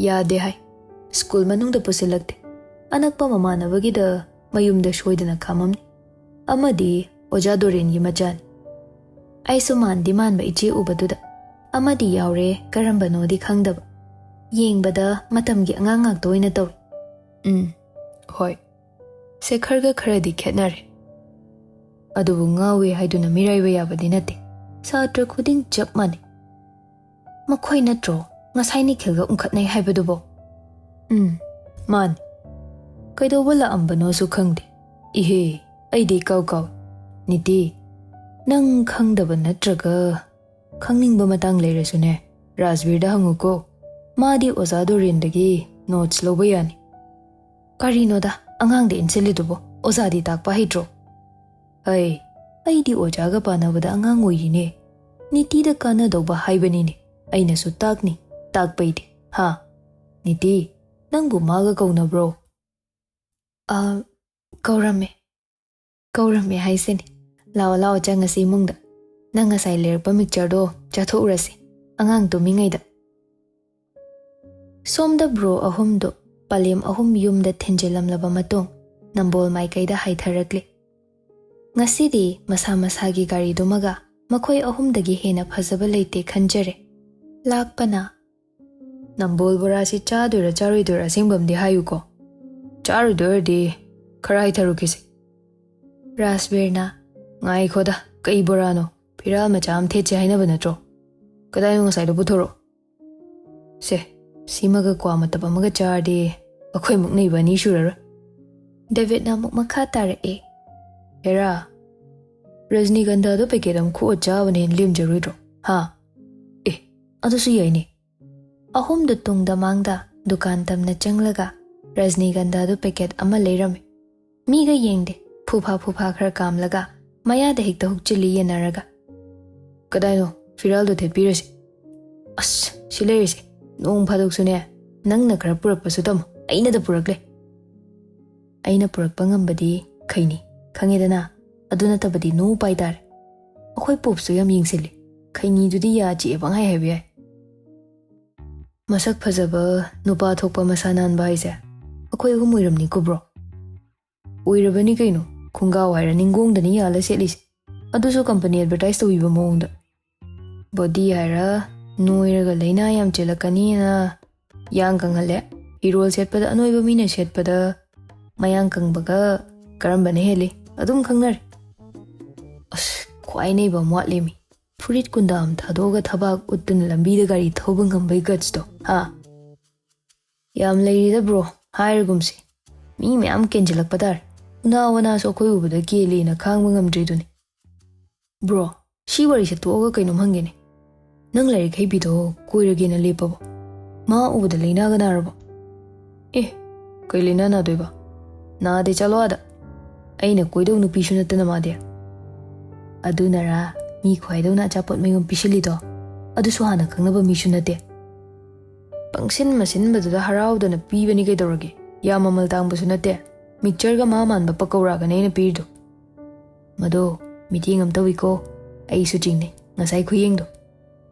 "ꯌꯥꯗꯦ ꯍꯥꯏ꯫ ꯁ꯭ꯀꯨꯜ ꯃꯅꯨꯡꯗ ꯄꯨꯁꯤꯜꯂꯛꯇꯦ꯫ ꯑꯅꯛꯄ ꯃꯃꯥꯟꯅꯕꯒꯤꯗ ꯃꯌꯨꯝꯗ ꯁꯣꯏꯗꯅ ꯈꯥꯝꯃꯝꯅꯤ꯫ ꯑꯃꯗꯤ ꯑꯣꯖꯥ ꯗꯣꯔꯦꯟꯒꯤ ꯃꯆꯥꯅꯤ꯫" ꯑꯩꯁꯨ ꯃꯥꯟꯗꯤ ꯃꯥꯟꯕ ꯏꯆꯦ ꯎꯕꯗꯨꯗ꯫ ꯑꯃꯗꯤ ꯌꯥꯎꯔꯦ, ꯀꯔꯝꯕꯅꯣꯗꯤ ꯈꯪꯗꯕ꯫ ꯌꯦꯡꯕꯗ ꯃꯇꯝꯒꯤ ꯑꯉꯥꯡ ꯉꯥꯛꯇ ꯑꯣꯏꯅ ꯇꯧꯏ꯫ "ꯎꯝ, ꯍꯣꯏ꯫ ꯁꯦꯈꯔꯒ ꯈꯔꯗꯤ ꯈꯦꯠꯅꯔꯦ꯫ ꯑꯗꯨꯕꯨ ꯉꯥꯎꯏ ꯍꯥꯏꯗꯨꯅ ꯃꯤꯔꯥꯏꯕ ꯌꯥꯕꯗꯤ ꯅꯠꯇꯦ꯫ ꯁꯥꯇ꯭ꯔ ꯈꯨꯗꯤꯡ ꯆꯞ ꯃꯥꯟꯅꯩ꯫ ꯃꯈꯣꯏ ꯅꯠꯇ꯭ꯔꯣ ꯉꯁꯥꯏ ꯅꯤꯈꯤꯜꯒ ꯎꯪꯈꯠꯅꯩ ꯍꯥꯏꯕꯗꯨꯕꯣ?" "ꯎꯝ, ꯃꯥꯅꯤ꯫ ꯀꯩꯗꯧꯕ ꯂꯥꯛꯑꯝꯕꯅꯣꯁꯨ ꯈꯪꯗꯦ꯫ ꯏꯍꯦ, ꯑꯩꯗꯤ ꯏꯀꯥꯎ ꯀꯥꯎꯏ꯫ ꯅꯤꯇꯤ, ꯅꯪ ꯈꯪꯗꯕ ꯅꯠꯇ꯭ꯔꯒ ꯈꯪꯅꯤꯡꯕ ꯃꯇꯥꯡ ꯂꯩꯔꯁꯨꯅꯦ, ꯔꯥꯖꯕꯤꯔꯗ ꯍꯪꯉꯨꯀꯣ꯫ ꯃꯥꯗꯤ ꯑꯣꯖꯥ ꯗꯣꯔꯦꯟꯗꯒꯤ ꯅꯣꯠꯁ ꯂꯧꯕ ꯌꯥꯅꯤ꯫" "ꯀꯔꯤꯅꯣꯗ, ꯑꯉꯥꯡꯗ ꯏꯟꯁꯤꯜꯂꯤꯗꯨꯕꯣ? ꯑꯣꯖꯥꯗꯤ ꯇꯥꯛꯄ ꯍꯩꯇ꯭ꯔꯣ?" "ꯑꯩ, ꯑꯩꯗꯤ ꯑꯣꯖꯥꯒ ꯄꯥꯅꯕꯗ ꯑꯉꯥꯡ ꯑꯣꯏꯔꯤꯅꯦ꯫ ꯅꯤꯇꯤꯗ ꯀꯥꯟꯅꯗꯧꯕ ꯍꯥꯏꯕꯅꯤꯅꯦ꯫ ꯑꯩꯅꯁꯨ ꯇꯥꯛꯅꯤ, ꯇꯥꯛꯄꯩꯗꯤ꯫ ꯍꯥ? ꯅꯤꯇꯤ, ꯅꯪꯕꯨ ꯃꯥꯒ ꯀꯧꯅꯕ꯭ꯔꯣ?" "ꯑ, ꯀꯧꯔꯝꯃꯦ꯫ ꯀꯧꯔꯝꯃꯦ ꯍꯥꯏꯁꯤꯅꯤ꯫ ꯂꯥꯛꯑꯣ, ꯂꯥꯛꯑꯣ, ꯆꯪꯉꯁꯤ ꯏꯃꯨꯡꯗ꯫ ꯅꯪ ꯉꯁꯥꯏ ꯂꯩꯔꯛꯄ ꯃꯤꯛꯆꯔꯗꯣ ꯆꯥꯊꯣꯛꯎꯔꯁꯤ, ꯑꯉꯥꯡ ꯇꯨꯝꯃꯤꯉꯩꯗ꯫" ꯁꯣꯝꯗ ꯕ꯭ꯔꯣ ꯑꯍꯨꯝꯗꯨ ꯄꯂꯦꯝ ꯑꯍꯨꯝ ꯌꯨꯝꯗ ꯊꯤꯟꯖꯤꯜꯂꯝꯂꯕ ꯃꯇꯨꯡ, ꯅꯝꯕꯣꯜ ꯃꯥꯏꯀꯩꯗ ꯍꯥꯏꯊꯔꯛꯂꯤ꯫ ꯉꯁꯤꯗꯤ ꯃꯁꯥ ꯃꯁꯥꯒꯤ ꯒꯥꯔꯤꯗꯨꯃꯒ ꯃꯈꯣꯏ ꯑꯍꯨꯝꯗꯒꯤ ꯍꯦꯟꯅ ꯐꯖꯕ ꯂꯩꯇꯦ ꯈꯟꯖꯔꯦ꯫ ꯂꯥꯛꯄꯅ "ꯅꯝꯕꯣꯜ ꯕꯣꯔꯥꯁꯤ ꯆꯥꯗꯣꯏꯔꯥ ꯆꯥꯔꯣꯏꯗꯣꯏꯔꯥ ꯑꯁꯦꯡꯕ ꯑꯃꯗꯤ ꯍꯥꯏꯌꯨꯀꯣ꯫ ꯆꯥꯔꯣꯏꯗꯣꯏ ꯑꯣꯏꯔꯗꯤ ꯈꯔ ꯍꯥꯏꯊꯔꯨꯈꯤꯁꯦ꯫" ꯔꯥꯖꯕꯤꯔꯅ, "ꯉꯥꯏꯈꯣꯗ, ꯀꯩ ꯕꯣꯔꯥꯅꯣ? ꯐꯤꯔꯥꯜ ꯃꯆꯥ ꯑꯃ ꯊꯦꯠꯁꯦ ꯍꯥꯏꯅꯕ ꯅꯠꯇ꯭ꯔꯣ? ꯀꯗꯥꯏꯅꯣ ꯉꯁꯥꯏꯗꯣ? ꯄꯨꯊꯣꯔꯛꯑꯣ꯫ ꯁꯦ, ꯁꯤꯃꯒ ꯀ꯭ꯋꯥ ꯃꯇꯞ ꯑꯃꯒ ꯆꯥꯔꯗꯤ ꯑꯩꯈꯣꯏ ꯃꯨꯛꯅꯩꯕ ꯑꯅꯤ ꯁꯨꯔꯔꯣꯏ꯫" ꯗꯦꯕꯤꯠꯅ ꯑꯃꯨꯛ ꯃꯈꯥ ꯇꯥꯔꯛꯑꯦ꯫ "ꯍꯦꯔꯥ, ꯔꯖꯅꯤꯒꯟꯙꯥꯗꯣ ꯄꯦꯀꯦꯠ ꯑꯃ ꯈꯣꯛꯑ ꯆꯥꯕꯅ ꯍꯦꯟꯅ ꯂꯦꯝꯖꯔꯣꯏꯗ꯭ꯔꯣ? ꯍꯥ? ꯑꯦ, ꯑꯗꯨꯁꯨ ꯌꯥꯏꯅꯦ꯫" ꯑꯍꯨꯝꯗꯨ ꯇꯨꯡꯗ ꯃꯥꯡꯗ ꯗꯨꯀꯥꯟ ꯇꯝꯅ ꯆꯪꯂꯒ ꯔꯖꯅꯤꯒꯟꯙꯥꯗꯨ ꯄꯦꯀꯦꯠ ꯑꯃ ꯂꯩꯔꯝꯃꯤ꯫ ꯃꯤꯒ ꯌꯦꯡꯗꯦ, ꯐꯨꯐꯥ ꯐꯨꯐꯥ ꯈꯔ ꯀꯥꯝꯂꯒ ꯃꯌꯥꯗ ꯍꯦꯛꯇ ꯍꯨꯛꯆꯤꯜꯂꯤ ꯌꯦꯟꯅꯔꯒ꯫ "ꯀꯗꯥꯏꯅꯣ? ꯐꯤꯔꯥꯜꯗꯣ ꯊꯦꯠꯄꯤꯔꯁꯤ꯫" "ꯑꯁ, ꯁꯤ ꯂꯩꯔꯤꯁꯦ꯫ ꯅꯣꯡ ꯐꯥꯗꯣꯛꯁꯨꯅꯦ, ꯅꯪꯅ ꯈꯔ ꯄꯨꯔꯛꯄꯁꯨ ꯇꯝꯃꯨ, ꯑꯩꯅꯗ ꯄꯨꯔꯛꯂꯦ꯫" "ꯑꯩꯅ ꯄꯨꯔꯛꯄ ꯉꯝꯕꯗꯤ ꯈꯩꯅꯤ, ꯈꯪꯉꯦꯗꯅ? ꯑꯗꯨ ꯅꯠꯇꯕꯗꯤ ꯅꯣ ꯎꯄꯥꯏ ꯇꯥꯔꯦ꯫ ꯑꯩꯈꯣꯏ ꯄꯣꯞꯁꯨ ꯌꯥꯝ ꯌꯦꯡꯁꯤꯜꯂꯤ꯫ ꯈꯩꯅꯤꯗꯨꯗꯤ ꯌꯥ ꯆꯤꯛꯑꯦ ꯄꯪꯍꯥꯏ ꯍꯥꯏꯕ ꯌꯥꯏ꯫" "ꯃꯁꯛ ꯐꯖꯕ, ꯅꯨꯄꯥ ꯊꯣꯛꯄ, ꯃꯁꯥ ꯅꯥꯟꯕ ꯍꯥꯏꯁꯦ ꯑꯩꯈꯣꯏ ꯑꯍꯨꯝ ꯑꯣꯏꯔꯝꯅꯤꯀꯣ, ꯕ꯭ꯔꯣ?" "ꯑꯣꯏꯔꯕꯅꯤ ꯀꯩꯅꯣ, ꯈꯣꯡꯒꯥꯎ ꯍꯥꯏꯔ ꯅꯤꯡꯒꯣꯡꯗꯅꯤ ꯌꯥꯜꯂ ꯁꯦꯠꯂꯤꯁꯦ꯫ ꯑꯗꯨꯁꯨ ꯀꯝꯄꯅꯤ ꯑꯦꯗꯚꯔꯇꯥꯏꯁ ꯇꯧꯕꯤꯕ ꯃꯑꯣꯡꯗ꯫ ꯕꯣꯗꯤ ꯍꯥꯏꯔ ꯅꯣꯏꯔꯒ ꯂꯥꯏꯅꯥ ꯌꯥꯝ ꯆꯦꯜꯂꯛꯀꯅꯤꯅ ꯌꯥꯡ ꯀꯪꯍꯜꯂꯦ꯫ ꯐꯤꯔꯣꯜ ꯁꯦꯠꯄꯗ ꯑꯅꯣꯏꯕ ꯃꯤꯅ ꯁꯦꯠꯄꯗ ꯃꯌꯥꯡ ꯀꯪꯕꯒ ꯀꯔꯝꯕꯅ ꯍꯦꯜꯂꯤ? ꯑꯗꯨꯝ ꯈꯪꯅꯔꯦ꯫ ꯑꯁ, ꯈ꯭ꯋꯥꯏ ꯅꯩꯕ ꯑꯃ ꯋꯥꯠꯂꯦꯃꯤ꯫ ꯐꯨꯔꯤꯠ ꯀꯨꯟꯗꯥꯝ ꯊꯥꯗꯣꯛꯑꯒ ꯊꯕꯥꯛ ꯎꯠꯇꯨꯅ ꯂꯝꯕꯤꯗ ꯒꯥꯔꯤ ꯊꯧꯕ ꯉꯝꯕꯩ ꯒꯠꯁꯇꯣ, ꯍꯥ? ꯌꯥꯝ ꯂꯩꯔꯤꯗ ꯕ꯭ꯔꯣ, ꯍꯥꯏꯔꯒꯨꯝꯁꯤ꯫ ꯃꯤ ꯃꯌꯥꯝ ꯀꯦꯟꯖꯤꯜꯂꯛꯄ ꯇꯥꯔꯦ꯫ ꯎꯅꯥ ꯋꯥꯅꯥꯁꯨ ꯑꯩꯈꯣꯏ ꯎꯕꯗ ꯀꯦꯜꯂꯦꯅ ꯈꯥꯡꯕ ꯉꯝꯗ꯭ꯔꯤꯗꯨꯅꯤ꯫ ꯕ꯭ꯔꯣ, ꯁꯤ ꯋꯥꯔꯤꯁꯦ ꯇꯣꯛꯑꯒ ꯀꯩꯅꯣꯝ ꯍꯪꯒꯦꯅꯦ꯫ ꯅꯪ ꯂꯥꯏꯔꯤꯛ ꯍꯩꯕꯤꯗꯣ ꯀꯣꯏꯔꯒꯦꯅ ꯂꯦꯞꯄꯕꯣ? ꯃꯥ ꯎꯕꯗ ꯂꯩꯅꯥꯒ ꯅꯥꯔꯕꯣ? ꯑꯦ, ꯀꯩ ꯂꯩꯅꯥ ꯅꯥꯗꯣꯏꯕ? ꯅꯥꯗꯦ, ꯆꯠꯂꯣ ꯑꯥꯗ꯫ ꯑꯩꯅ ꯀꯣꯏꯗꯧ ꯅꯨꯄꯤꯁꯨ ꯅꯠꯇꯅ ꯃꯥꯗꯤ꯫ ꯑꯗꯨꯅꯔꯥ ꯃꯤ ꯈ꯭ꯋꯥꯏꯗꯧꯅ ꯑꯆꯥꯄꯣꯠ ꯃꯌꯨꯝ ꯄꯤꯁꯤꯜꯂꯤꯗꯣ? ꯑꯗꯨꯁꯨ ꯍꯥꯟꯅ ꯈꯪꯅꯕ ꯃꯤꯁꯨ ꯅꯠꯇꯦ꯫ ꯄꯪꯁꯤꯟ ꯃꯁꯤꯟꯕꯗꯨꯗ ꯍꯔꯥꯎꯗꯅ ꯄꯤꯕꯅꯤ ꯀꯩꯗꯧꯔꯒꯦ? ꯌꯥꯝ ꯃꯃꯜ ꯇꯥꯡꯕꯁꯨ ꯅꯠꯇꯦ꯫ ꯃꯤꯛꯆꯔꯒ ꯃꯥ ꯃꯥꯟꯕ ꯄꯀꯧꯔꯥꯒꯅꯦ ꯑꯩꯅ ꯄꯤꯔꯤꯗꯣ꯫ ꯃꯗꯣ ꯃꯤꯠꯌꯦꯡ ꯑꯃ ꯇꯧꯏꯀꯣ꯫ ꯑꯩꯁꯨ ꯆꯤꯡꯅꯩ ꯉꯁꯥꯏ ꯈꯨꯌꯦꯡꯗꯣ꯫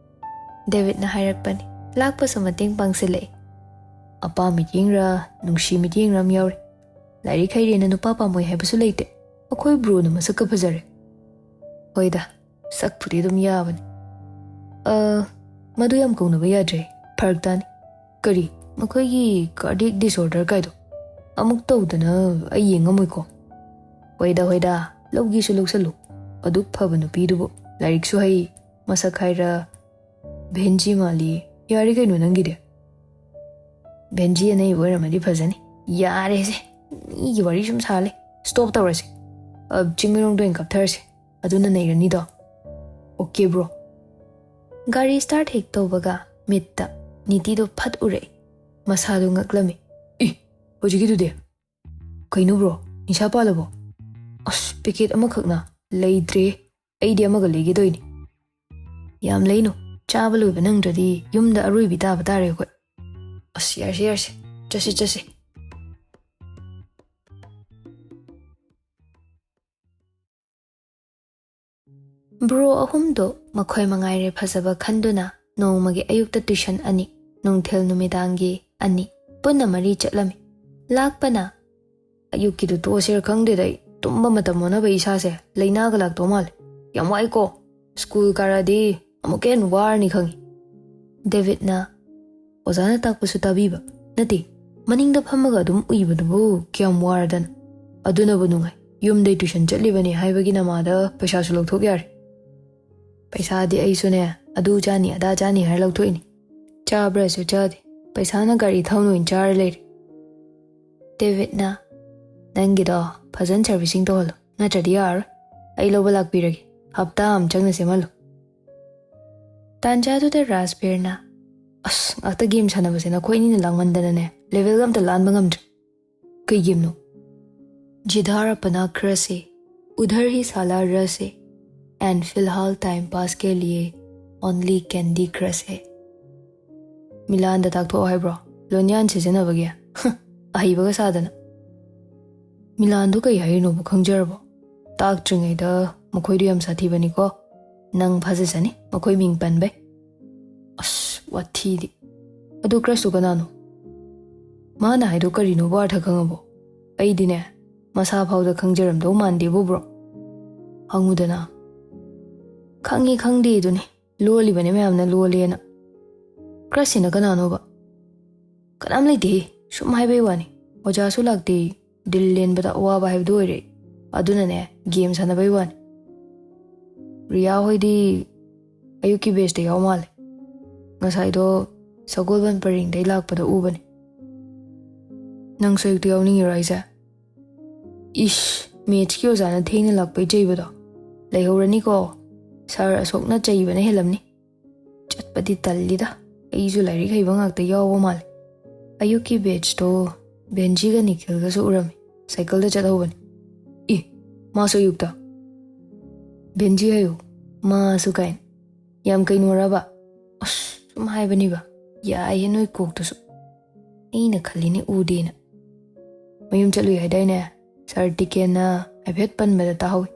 ꯗꯦꯕꯤꯠꯅ ꯍꯥꯏꯔꯛꯄꯅꯤ꯫ ꯂꯥꯛꯄꯁꯨ ꯃꯇꯦꯡ ꯄꯥꯡꯁꯤꯜꯂꯛꯏ꯫ ꯑꯄꯥ ꯃꯤꯠꯌꯦꯡꯔ ꯅꯨꯡꯁꯤ ꯃꯤꯠꯌꯦꯡꯔ ꯑꯃ ꯌꯥꯎꯔꯤ꯫ ꯂꯥꯏꯔꯤꯛ ꯍꯩꯔꯦꯅ ꯅꯨꯄꯥ ꯄꯥꯝꯃꯣꯏ ꯍꯥꯏꯕꯁꯨ ꯂꯩꯇꯦ꯫ ꯑꯩꯈꯣꯏ ꯕ꯭ꯔꯣꯅ ꯃꯁꯛꯀ ꯐꯖꯔꯦ꯫ ꯍꯣꯏꯗ, ꯁꯛꯄꯨꯗꯤ ꯑꯗꯨꯝ ꯌꯥꯕꯅꯤ꯫ ꯑ, ꯃꯗꯨ ꯌꯥꯝ ꯀꯧꯅꯕ ꯌꯥꯗ꯭ꯔꯦ꯫ ꯐꯔꯛ ꯇꯥꯅꯤ꯫ ꯀꯔꯤ? ꯃꯈꯣꯏꯒꯤ cardiac disorder ꯀꯥꯏꯗꯣ? ꯑꯃꯨꯛ ꯇꯧꯗꯅ ꯑꯩ ꯌꯦꯡꯉꯝꯃꯣꯏꯀꯣ꯫ ꯍꯣꯏꯗ, ꯍꯣꯏꯗ, ꯂꯧꯒꯦꯁꯨ ꯂꯧꯁꯜꯂꯨ꯫ ꯑꯗꯨꯛ ꯐꯕ ꯅꯨꯄꯤꯗꯨꯕꯨ꯫ ꯂꯥꯏꯔꯤꯛꯁꯨ ꯍꯩ, ꯃꯁꯛ ꯍꯥꯏꯔ ꯚꯦꯟꯖꯤ ꯃꯥꯜꯂꯤ꯫ ꯌꯥꯔꯦ ꯀꯩꯅꯣ ꯅꯪꯒꯤꯗꯤ꯫ ꯚꯦꯟꯖꯤ ꯑꯅꯩꯕ ꯑꯣꯏꯔꯝꯃꯗꯤ ꯐꯖꯅꯤ꯫ ꯌꯥꯔꯦꯁꯦ, ꯃꯤꯒꯤ ꯋꯥꯔꯤ ꯁꯨꯝ ꯁꯥ ꯂꯩ꯫ ꯁ꯭ꯇꯣꯞ ꯇꯧꯔꯁꯦ꯫ ꯑ, ꯆꯤꯡꯃꯩꯔꯣꯡꯗ ꯑꯣꯏꯅ ꯀꯥꯞꯊꯔꯁꯦ꯫ ꯑꯗꯨꯅ ꯅꯩꯔꯅꯤꯗꯣ꯫ Okay bro. ꯒꯥꯔꯤ ꯁ꯭ꯇꯥꯔꯠ ꯍꯦꯛ ꯇꯧꯕꯒ ꯃꯤꯠꯇ ꯅꯤꯇꯤꯗꯣ ꯐꯠ ꯎꯔꯛꯏ꯫ ꯃꯁꯥꯗꯣ ꯉꯛꯂꯝꯃꯤ꯫ ꯏ, ꯍꯧꯖꯤꯛꯀꯤꯗꯨꯗꯤ? ꯀꯩꯅꯣ ꯕ꯭ꯔꯣ, ꯅꯤꯁꯥ ꯄꯥꯜꯂꯕꯣ? ꯑꯁ, ꯄꯦꯀꯦꯠ ꯑꯃꯈꯛꯅ꯫ ꯂꯩꯗ꯭ꯔꯦ꯫ ꯑꯩꯗꯤ ꯑꯃꯒ ꯂꯩꯒꯦ ꯇꯧꯏꯅꯤ꯫ ꯌꯥꯝ ꯂꯩꯅꯨ꯫ ꯆꯥꯕ ꯂꯣꯏꯕ ꯅꯪꯗ꯭ꯔꯗꯤ ꯌꯨꯝꯗ ꯑꯔꯣꯏꯕꯤ ꯇꯥꯕ ꯇꯥꯔꯦ ꯑꯩꯈꯣꯏ꯫ ꯑꯁ, ꯌꯥꯔꯁꯦ, ꯌꯥꯔꯁꯦ꯫ ꯆꯠꯁꯤ, ꯆꯠꯁꯤ꯫ ꯕ꯭ꯔꯣ ꯑꯍꯨꯝꯗꯣ ꯃꯈꯣꯏ ꯃꯉꯥꯏꯔꯦ ꯐꯖꯕ ꯈꯟꯗꯨꯅ ꯅꯣꯡꯃꯒꯤ ꯑꯌꯨꯛꯇ ꯇꯨꯏꯁꯟ ꯑꯅꯤ, ꯅꯨꯡꯊꯤꯜ ꯅꯨꯃꯤꯗꯥꯡꯒꯤ ꯑꯅꯤ, ꯄꯨꯟꯅ ꯃꯔꯤ ꯆꯠꯂꯝꯃꯤ꯫ ꯂꯥꯛꯄꯅ ꯑꯌꯨꯛꯀꯤꯗꯨ ꯇꯣꯛꯑꯁꯤꯔ ꯈꯪꯗꯦꯗ ꯑꯩ꯫ ꯇꯨꯝꯕ ꯃꯇꯝ ꯑꯣꯟꯅꯕ ꯏꯁꯥꯁꯦ ꯂꯥꯏꯅꯥꯒ ꯂꯥꯛꯇꯧ ꯃꯥꯜꯂꯦ꯫ ꯌꯥꯝ ꯋꯥꯏꯀꯣ꯫ ꯁ꯭ꯀꯨꯜ ꯀꯥꯔꯛꯑꯗꯤ ꯑꯃꯨꯛꯀ ꯍꯦꯟꯅ ꯋꯥꯔꯅꯤ ꯈꯪꯉꯤ꯫ ꯗꯦꯕꯤꯠꯅ, ꯑꯣꯖꯥꯅ ꯇꯥꯛꯄꯁꯨ ꯇꯥꯕꯤꯕ ꯅꯠꯇꯦ, ꯃꯅꯤꯡꯗ ꯐꯝꯃꯒ ꯑꯗꯨꯝ ꯎꯏꯕꯗꯨꯕꯨ ꯀꯌꯥꯝ ꯋꯥꯔꯗꯅ꯫ ꯑꯗꯨꯅꯕꯨ ꯅꯨꯡꯉꯥꯏ, ꯌꯨꯝꯗꯩ ꯇꯨꯏꯁꯟ ꯆꯠꯂꯤꯕꯅꯤ ꯍꯥꯏꯕꯒꯤ ꯅꯃꯥꯗ ꯄꯩꯁꯥꯁꯨ ꯂꯧꯊꯣꯛ ꯌꯥꯔꯦ꯫ ꯄꯩꯁꯥꯗꯤ ꯑꯩꯁꯨꯅꯦ, ꯑꯗꯨ ꯆꯥꯅꯤ ꯑꯗꯥ ꯆꯥꯅꯤ ꯍꯥꯏꯔ ꯂꯧꯊꯣꯛꯏꯅꯤ꯫ ꯆꯥꯕ꯭ꯔꯥꯁꯨ ꯆꯥꯗꯦ, ꯄꯩꯁꯥꯅ ꯒꯥꯔꯤ ꯊꯥꯎꯅ ꯑꯣꯏꯅ ꯆꯥꯔ ꯂꯩꯔꯦ꯫ ꯗꯦꯕꯤꯠꯅ, ꯅꯪꯒꯤꯗꯣ ꯐꯖꯅ ꯁꯥꯔꯚꯤꯁꯤꯡ ꯇꯧꯍꯜꯂꯣ, ꯅꯠꯇ꯭ꯔꯗꯤ ꯌꯥꯔꯔꯣꯏ꯫ ꯑꯩ ꯂꯧꯕ ꯂꯥꯛꯄꯤꯔꯒꯦ, ꯍꯞꯇꯥ ꯑꯃ ꯆꯪꯅ ꯁꯦꯝꯍꯜꯂꯨ꯫ ꯇꯥꯟꯖꯥꯗꯨꯗ ꯔꯥꯖꯕꯤꯔꯅ, ꯑꯁ, ꯉꯥꯛꯇ ꯒꯦꯝ ꯁꯥꯟꯅꯕꯁꯦ ꯅꯈꯣꯏ ꯑꯅꯤꯅ ꯂꯥꯡꯃꯟꯗꯅꯅꯦ, ꯂꯦꯚꯦꯜꯒ ꯑꯝꯇ ꯂꯥꯟꯕ ꯉꯝꯗ꯭ꯔꯦ꯫ ꯀꯩ ꯒꯦꯝꯅꯣ? जिधर अपना क्रश है, उधर ही साला रश है, and फिलहाल टाइम पास के लिए ओनली कैंडी क्रश है। ꯃꯤꯂꯥꯟꯗ ꯇꯥꯛꯊꯣꯛꯑꯣ ꯍꯥꯏꯕ꯭ꯔꯣ? ꯂꯣꯟꯌꯥꯟ ꯁꯤꯖꯤꯟꯅꯕꯒꯤ? ꯑꯍꯩꯕꯒ ꯁꯥꯗꯅ꯫ ꯃꯤꯂꯥꯟꯗꯣ ꯀꯩ ꯍꯥꯏꯔꯤꯅꯣꯕꯨ ꯈꯪꯖꯔꯕꯣ? ꯇꯥꯛꯇ꯭ꯔꯤꯉꯩꯗ ꯃꯈꯣꯏꯗꯣ ꯌꯥꯝ ꯁꯥꯊꯤꯕꯅꯤꯀꯣ꯫ ꯅꯪ ꯐꯥꯖꯖꯅꯤ ꯃꯈꯣꯏ ꯃꯤꯡ ꯄꯟꯕꯩ꯫ ꯑꯁ, ꯋꯥꯊꯤꯗꯤ꯫ ꯑꯗꯨ ꯀ꯭ꯔꯁꯇꯨ ꯀꯅꯥꯅꯣ? ꯃꯥꯅ ꯍꯥꯏꯗꯣ ꯀꯔꯤꯅꯣꯕꯨ ꯑꯥꯔꯊ ꯈꯪꯉꯕꯣ? ꯑꯩꯗꯤꯅꯦ, ꯃꯁꯥ ꯐꯥꯎꯗ ꯈꯪꯖꯔꯝꯗꯧ ꯃꯥꯟꯗꯦꯕꯨ, ꯕ꯭ꯔꯣ꯫ ꯍꯪꯉꯨꯗꯅ꯫ ꯈꯪꯉꯤ ꯈꯪꯗꯦ ꯑꯗꯨꯅꯤ, ꯂꯣꯜꯂꯤꯕꯅꯤ ꯃꯌꯥꯝꯅ ꯂꯣꯜꯂꯦꯅ꯫ ꯀ꯭ꯔꯁꯁꯤꯅ ꯀꯅꯥꯅꯣꯕ? ꯀꯅꯥꯝ ꯂꯩꯇꯦꯍꯦ, ꯁꯨꯝ ꯍꯥꯏꯕꯩ ꯋꯥꯅꯤ꯫ ꯑꯣꯖꯥꯁꯨ ꯂꯥꯛꯇꯦ, ꯗꯤꯜ ꯂꯦꯟꯕꯗ ꯑꯋꯥꯕ ꯍꯥꯏꯕꯗꯨ ꯑꯣꯏꯔꯦ꯫ ꯑꯗꯨꯅꯅꯦ, ꯒꯦꯝ ꯁꯥꯟꯅꯕꯩ ꯋꯥꯅꯤ꯫ ꯔꯤꯌꯥ ꯍꯣꯏꯗꯤ ꯑꯌꯨꯛꯀꯤ ꯕꯦꯁꯇ ꯌꯥꯎ ꯃꯥꯜꯂꯦ꯫ ꯉꯁꯥꯏꯗꯣ ꯁꯒꯣꯜꯕꯟ ꯄꯔꯦꯡꯗꯩ ꯂꯥꯛꯄꯗ ꯎꯕꯅꯦ꯫ ꯅꯪꯁꯨ ꯑꯌꯨꯛꯇ ꯌꯥꯎꯅꯤꯡꯉꯤꯔꯣ ꯍꯥꯏꯁꯦ? ꯏꯁ, ꯃꯦꯠꯁꯀꯤ ꯑꯣꯖꯥꯅ ꯊꯦꯡꯅ ꯂꯥꯛꯄꯩ ꯆꯩꯕꯗꯣ꯫ ꯂꯩꯍꯧꯔꯅꯤꯀꯣ, ꯁꯥꯔ ꯑꯁꯣꯛꯅ ꯆꯩꯕꯅ ꯍꯦꯜꯂꯝꯅꯤ꯫ ꯆꯠꯄꯗꯤ ꯇꯜꯂꯤꯗ, ꯑꯩꯁꯨ ꯂꯥꯏꯔꯤꯛ ꯍꯩꯕ ꯉꯥꯛꯇ ꯌꯥꯎꯕ ꯃꯥꯜꯂꯦ꯫ ꯑꯌꯨꯛꯀꯤ ꯕꯦꯠꯁꯇꯣ ꯕꯦꯟꯖꯤꯒ ꯅꯤꯈꯤꯜꯒꯁꯨ ꯎꯔꯝꯃꯤ, ꯁꯥꯏꯀꯜꯗ ꯆꯠꯍꯧꯕꯅꯤ꯫ ꯏ, ꯃꯥꯁꯨ ꯑꯌꯨꯛꯇ? ꯕꯦꯟꯖꯤ ꯍꯥꯏꯌꯨ, ꯃꯥꯁꯨ ꯀꯥꯏꯅ꯫ ꯌꯥꯝ ꯀꯩꯅꯣꯔꯕ? ꯑꯁ, ꯁꯨꯝ ꯍꯥꯏꯕꯅꯤꯕ, ꯌꯥꯏꯌꯦ ꯅꯣꯏ ꯀꯣꯛꯇꯨꯁꯨ꯫ ꯑꯩꯅ ꯈꯜꯂꯤꯅꯦ ꯎꯗꯦꯅ꯫ ꯃꯌꯨꯝ ꯆꯠꯂꯨꯏ ꯍꯥꯏꯗꯥꯏꯅꯦ? ꯁꯥꯔ ꯇꯤꯀꯦꯟꯅ ꯍꯥꯏꯐꯦꯠ ꯄꯟꯕꯗ ꯇꯥꯍꯧꯏ꯫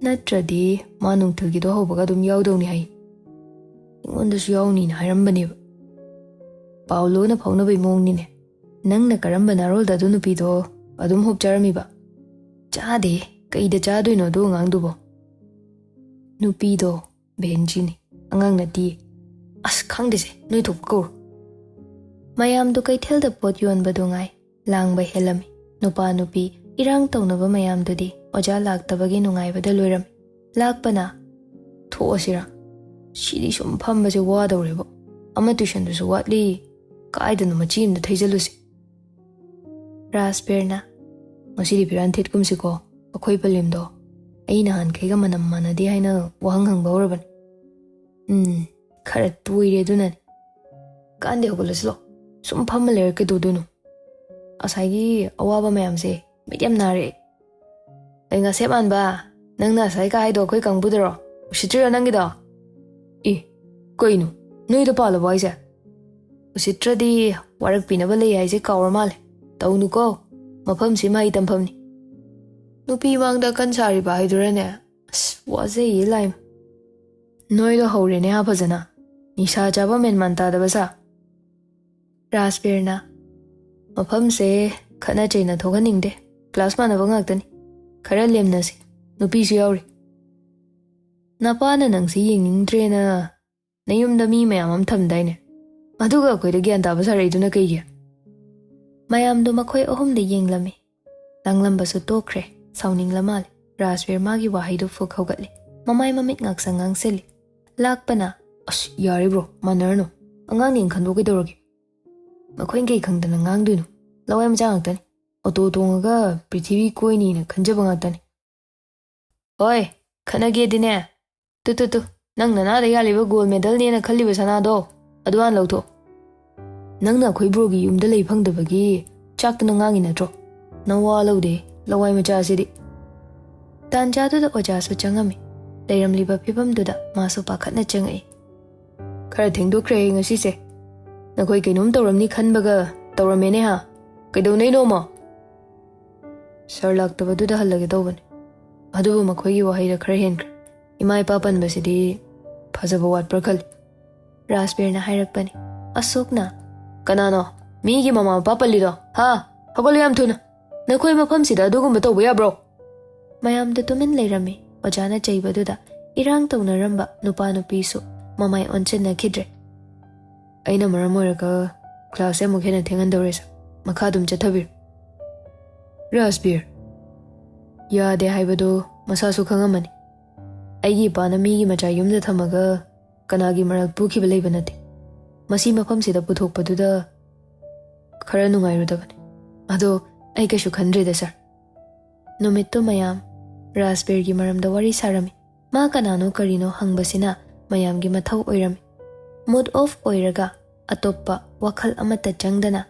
ꯅꯠꯇ꯭ꯔꯗꯤ ꯃꯥ ꯅꯨꯡꯊꯤꯜꯒꯤꯗꯣ ꯍꯧꯕꯒ ꯑꯗꯨꯝ ꯌꯥꯎꯗꯧꯅꯤ ꯍꯥꯏ꯫ ꯑꯩꯉꯣꯟꯗꯁꯨ ꯌꯥꯎꯅꯤꯅ ꯍꯥꯏꯔꯝꯕꯅꯦꯕ꯫ ꯄꯥꯎꯂꯣꯅ ꯐꯥꯎꯅꯕꯩ ꯃꯑꯣꯡꯅꯤꯅꯦ꯫ ꯅꯪꯅ ꯀꯔꯝꯕ ꯅꯥꯔꯣꯜꯗ ꯑꯗꯨ ꯅꯨꯄꯤꯗꯣ ꯑꯗꯨꯝ ꯍꯣꯞꯆꯔꯝꯃꯤꯕ? ꯆꯥꯗꯦ, ꯀꯩꯗ ꯆꯥꯗꯣꯏꯅꯣ ꯑꯗꯨ ꯑꯉꯥꯡꯗꯨꯕꯣ? ꯅꯨꯄꯤꯗꯣ ꯕꯦꯟꯖꯤꯅꯤ, ꯑꯉꯥꯡ ꯅꯠꯇꯤꯌꯦ꯫ ꯑꯁ, ꯈꯪꯗꯦꯁꯦ, ꯅꯣꯏ ꯊꯣꯛꯄ ꯀꯧꯔꯣ꯫ ꯃꯌꯥꯝꯗꯨ ꯀꯩꯊꯦꯜꯗ ꯄꯣꯠ ꯌꯣꯟꯕꯗꯨ ꯉꯥꯏ ꯂꯥꯡꯕ ꯍꯦꯜꯂꯝꯃꯤ꯫ ꯅꯨꯄꯥ ꯅꯨꯄꯤ ꯏꯔꯥꯡ ꯇꯧꯅꯕ ꯃꯌꯥꯝꯗꯨꯗꯤ ꯑꯣꯖꯥ ꯂꯥꯛꯇꯕꯒꯤ ꯅꯨꯡꯉꯥꯏꯕꯗ ꯂꯣꯏꯔꯝꯃꯤ꯫ ꯂꯥꯛꯄꯅ, "ꯊꯣꯛꯑꯁꯤꯔꯥ? ꯁꯤꯗꯤ ꯁꯨꯝ ꯐꯝꯕꯁꯦ ꯋꯥꯗꯧꯔꯦꯕꯣ꯫ ꯑꯃ ꯇ꯭ꯌꯨꯁꯟꯗꯨꯁꯨ ꯋꯥꯠꯂꯤ꯫ ꯀꯥꯏꯗꯅꯣ ꯃꯆꯤ ꯑꯃꯗ ꯊꯩꯖꯜꯂꯨꯁꯤ꯫" ꯔꯥꯖꯕꯤꯔꯅ, "ꯉꯁꯤꯗꯤ ꯐꯤꯔꯥꯟ ꯊꯦꯠꯀꯨꯝꯁꯤꯀꯣ, ꯑꯩꯈꯣꯏ ꯄꯂꯦꯝꯗꯣ꯫ ꯑꯩ ꯅꯍꯥꯟꯈꯩꯒ ꯃꯅꯝ ꯃꯥꯟꯅꯗꯦ ꯍꯥꯏꯅ ꯋꯥꯍꯪ ꯍꯪꯕ ꯍꯧꯔꯕꯅꯤ꯫" "ꯎꯝ, ꯈꯔ ꯇꯣꯏꯔꯦ ꯑꯗꯨꯅꯅꯤ꯫" "ꯀꯥꯟꯗꯦ, ꯍꯧꯒꯠꯂꯁꯤꯂꯣ꯫ ꯁꯨꯝ ꯐꯝꯃ ꯂꯩꯔ ꯀꯩꯗꯧꯗꯣꯏꯅꯣ? ꯉꯁꯥꯏꯒꯤ ꯑꯋꯥꯕ ꯃꯌꯥꯝꯁꯦ ꯃꯤꯠ ꯌꯥꯝ ꯅꯥꯔꯦ ꯑꯩ꯫ ꯑꯩ ꯉꯁꯦꯞ ꯃꯥꯟꯕ, ꯅꯪꯅ ꯉꯁꯥꯏ ꯀꯥ ꯍꯥꯏꯗꯣ ꯑꯩꯈꯣꯏ ꯀꯥꯡꯕꯨꯗꯔꯣ? ꯎꯁꯤꯠꯇ꯭ꯔꯤꯔꯣ ꯅꯪꯒꯤꯗꯣ?" "ꯑꯦ, ꯀꯩꯅꯣ? ꯅꯣꯏꯗ ꯄꯥꯜꯂꯕꯣ ꯍꯥꯏꯁꯦ?" "ꯎꯁꯤꯠꯇ꯭ꯔꯗꯤ ꯋꯥꯔꯛꯄꯤꯅꯕ ꯂꯩ ꯍꯥꯏꯁꯦ ꯀꯥꯎꯔ ꯃꯥꯜꯂꯦ꯫ ꯇꯧꯅꯨꯀꯣ, ꯃꯐꯝꯁꯤ ꯃꯍꯩ ꯇꯝꯐꯝꯅꯤ꯫" ꯅꯨꯄꯤ ꯃꯥꯡꯗ ꯑꯀꯟ ꯁꯥꯔꯤꯕ ꯍꯥꯏꯗꯨꯔꯅꯦ? ꯑꯁ, ꯋꯥꯖꯩꯌꯦ ꯂꯥꯏꯃ꯫ "ꯅꯣꯏꯗꯣ ꯍꯧꯔꯦꯅꯦ ꯍꯥ ꯐꯖꯅ꯫ ꯅꯤꯁꯥ ꯆꯥꯕ ꯃꯦꯟꯃꯥꯟ ꯇꯥꯗꯕ ꯁꯥ꯫" ꯔꯥꯖꯕꯤꯔꯅ, "ꯃꯐꯝꯁꯦ ꯈꯠꯅ ꯆꯩꯅ ꯊꯣꯛꯍꯟꯅꯤꯡꯗꯦ꯫ ꯀ꯭ꯂꯥꯁ ꯃꯥꯟꯅꯕ ꯉꯥꯛꯇꯅꯤ꯫ ꯈꯔ ꯂꯦꯝꯅꯁꯤ꯫ ꯅꯨꯄꯤꯁꯨ ꯌꯥꯎꯔꯤ꯫" "ꯅꯄꯥꯅ ꯅꯪꯁꯤ ꯌꯦꯡꯅꯤꯡꯗ꯭ꯔꯦꯅ ꯅꯌꯨꯝꯗ ꯃꯤ ꯃꯌꯥꯝ ꯑꯃ ꯊꯝꯗꯥꯏꯅꯦ? ꯑꯗꯨꯒ ꯑꯩꯈꯣꯏꯗ ꯒ꯭ꯌꯥꯟ ꯇꯥꯕ ꯁꯥꯔꯛꯏꯗꯨꯅ ꯀꯩꯒꯤ?" ꯃꯌꯥꯝꯗꯣ ꯃꯈꯣꯏ ꯑꯍꯨꯝꯗ ꯌꯦꯡꯂꯝꯃꯤ꯫ ꯂꯥꯡꯂꯝꯕꯁꯨ ꯇꯣꯛꯈ꯭ꯔꯦ꯫ ꯁꯥꯎꯅꯤꯡꯂ ꯃꯥꯜꯂꯦ꯫ ꯔꯥꯖꯕꯤꯔ ꯃꯥꯒꯤ ꯋꯥꯍꯩꯗꯨ ꯐꯨꯛ ꯍꯧꯒꯠꯂꯦ꯫ ꯃꯃꯥꯏ ꯃꯃꯤꯠ ꯉꯥꯛꯁꯪ ꯉꯥꯡꯁꯤꯜꯂꯤ꯫ ꯂꯥꯛꯄꯅ, "ꯑꯁ, ꯌꯥꯔꯦ ꯕ꯭ꯔꯣ, ꯃꯥꯟꯅꯔꯅꯨ꯫ ꯑꯉꯥꯡꯅꯦꯅ ꯈꯟꯗꯣꯛ ꯀꯩꯗꯧꯔꯒꯦ? ꯃꯈꯣꯏꯅ ꯀꯩ ꯈꯪꯗꯅ ꯉꯥꯡꯗꯣꯏꯅꯣ? ꯂꯋꯥꯏ ꯃꯆꯥ ꯉꯥꯛꯇꯅꯤ꯫ ꯑꯣꯇꯣ ꯇꯣꯡꯉꯒ ꯄ꯭ꯔꯤꯊꯤꯕꯤ ꯀꯣꯏꯅꯤꯅ ꯈꯟꯖꯕ ꯉꯥꯛꯇꯅꯤ꯫" "ꯍꯣꯏ, ꯈꯠꯅꯒꯦꯗꯤꯅꯦ꯫ ꯇꯨ, ꯇꯨ, ꯇꯨ, ꯅꯪ ꯅꯅꯥꯗ ꯌꯥꯜꯂꯤꯕ ꯒꯣꯜ ꯃꯦꯗꯜꯅꯦꯅ ꯈꯜꯂꯤꯕ ꯁꯅꯥꯗꯣ, ꯑꯗꯨ ꯍꯥꯟꯅ ꯂꯧꯊꯣꯛ꯫ ꯅꯪꯅ ꯑꯩꯈꯣꯏ ꯕ꯭ꯔꯣꯒꯤ ꯌꯨꯝꯗ ꯂꯩ ꯐꯪꯗꯕꯒꯤ ꯆꯥꯛꯇꯅ ꯉꯥꯡꯉꯤ ꯅꯠꯇ꯭ꯔꯣ? ꯅꯋꯥ ꯂꯧꯗꯦ, ꯂꯋꯥꯏ ꯃꯆꯥꯁꯤꯗꯤ꯫" ꯇꯥꯟꯖꯥꯗꯨꯗ ꯑꯣꯖꯥꯁꯨ ꯆꯪꯉꯝꯃꯤ꯫ ꯂꯩꯔꯝꯂꯤꯕ ꯐꯤꯕꯝꯗꯨꯗ ꯃꯥꯁꯨ ꯄꯥꯈꯠꯅ ꯆꯪꯉꯛꯏ꯫ "ꯈꯔ ꯊꯦꯡꯗꯣꯛꯈ꯭ꯔꯦ ꯉꯁꯤꯁꯦ꯫ ꯅꯈꯣꯏ ꯀꯩꯅꯣꯝ ꯇꯧꯔꯝꯅꯤ ꯈꯟꯕꯒ ꯇꯧꯔꯝꯃꯦꯅꯦ ꯍꯥ? ꯀꯩꯗꯧꯅꯩꯅꯣꯃꯣ?" "ꯁꯥꯔ ꯂꯥꯛꯇꯕꯗꯨꯗ ꯍꯜꯂꯒꯦ ꯇꯧꯕꯅꯤ꯫ ꯑꯗꯨꯕꯨ ꯃꯈꯣꯏꯒꯤ ꯋꯥꯍꯩꯗ ꯈꯔ ꯍꯦꯟꯈ꯭ꯔꯦ꯫ ꯏꯃꯥ ꯏꯄꯥ ꯄꯟꯕꯁꯤꯗꯤ ꯐꯖꯕ ꯋꯥꯠꯄ꯭ꯔꯥ ꯈꯜꯂꯤ꯫" ꯔꯥꯖꯕꯤꯔꯅ ꯍꯥꯏꯔꯛꯄꯅꯤ꯫ ꯑꯁꯣꯛꯅ, "ꯀꯅꯥꯅꯣ ꯃꯤꯒꯤ ꯃꯃꯥ ꯃꯄꯥ ꯄꯜꯂꯤꯗꯣ? ꯍꯥ? ꯍꯧꯒꯠꯂꯨ ꯌꯥꯝ ꯊꯨꯅ꯫ ꯅꯈꯣꯏ ꯃꯐꯝꯁꯤꯗ ꯑꯗꯨꯒꯨꯝꯕ ꯇꯧꯕ ꯌꯥꯕ꯭ꯔꯣ?" ꯃꯌꯥꯝꯗꯣ ꯇꯨꯃꯤꯟ ꯂꯩꯔꯝꯃꯤ꯫ ꯑꯣꯖꯥꯅ ꯆꯩꯕꯗꯨꯗ ꯏꯔꯥꯡ ꯇꯧꯅꯔꯝꯕ ꯅꯨꯄꯥ ꯅꯨꯄꯤꯁꯨ ꯃꯃꯥꯏ ꯑꯣꯟꯁꯤꯟꯅꯈꯤꯗ꯭ꯔꯦ꯫ "ꯑꯩꯅ ꯃꯔꯝ ꯑꯣꯏꯔꯒ ꯀ꯭ꯂꯥꯁꯁꯦ ꯑꯃꯨꯛ ꯍꯦꯟꯅ ꯊꯦꯡꯍꯟꯗꯧꯔꯦ, ꯁꯥꯔ꯫ ꯃꯈꯥ ꯑꯗꯨꯝ ꯆꯠꯊꯕꯤꯔꯣ꯫" "ꯔꯥꯖꯕꯤꯔ, ꯌꯥꯗꯦ ꯍꯥꯏꯕꯗꯣ ꯃꯁꯥꯁꯨ ꯈꯪꯉꯝꯃꯅꯤ꯫ ꯑꯩꯒꯤ ꯏꯄꯥꯅ ꯃꯤꯒꯤ ꯃꯆꯥ ꯌꯨꯝꯗ ꯊꯝꯃꯒ ꯀꯅꯥꯒꯤ ꯃꯔꯜ ꯄꯨꯈꯤꯕ ꯂꯩꯕ ꯅꯠꯇꯦ꯫ ꯃꯁꯤ ꯃꯐꯝꯁꯤꯗ ꯄꯨꯊꯣꯛꯄꯗꯨꯗ ꯈꯔ ꯅꯨꯡꯉꯥꯏꯔꯨꯗꯕꯅꯤ꯫ ꯑꯗꯣ ꯑꯩ ꯀꯩꯁꯨ ꯈꯟꯗ꯭ꯔꯦꯗ, ꯁꯥꯔ꯫" ꯅꯨꯃꯤꯠꯇꯨ ꯃꯌꯥꯝ ꯔꯥꯖꯕꯤꯔꯒꯤ ꯃꯔꯝꯗ ꯋꯥꯔꯤ ꯁꯥꯔꯝꯃꯤ꯫ ꯃꯥ ꯀꯅꯥꯅꯣ ꯀꯔꯤꯅꯣ ꯍꯪꯕꯁꯤꯅ ꯃꯌꯥꯝꯒꯤ ꯃꯊꯧ ꯑꯣꯏꯔꯝꯃꯤ꯫ ꯃꯨꯗ ꯑꯣꯐ ꯑꯣꯏꯔꯒ ꯑꯇꯣꯞꯄ ꯋꯥꯈꯜ ꯑꯃꯠꯇ ꯆꯪꯗꯅ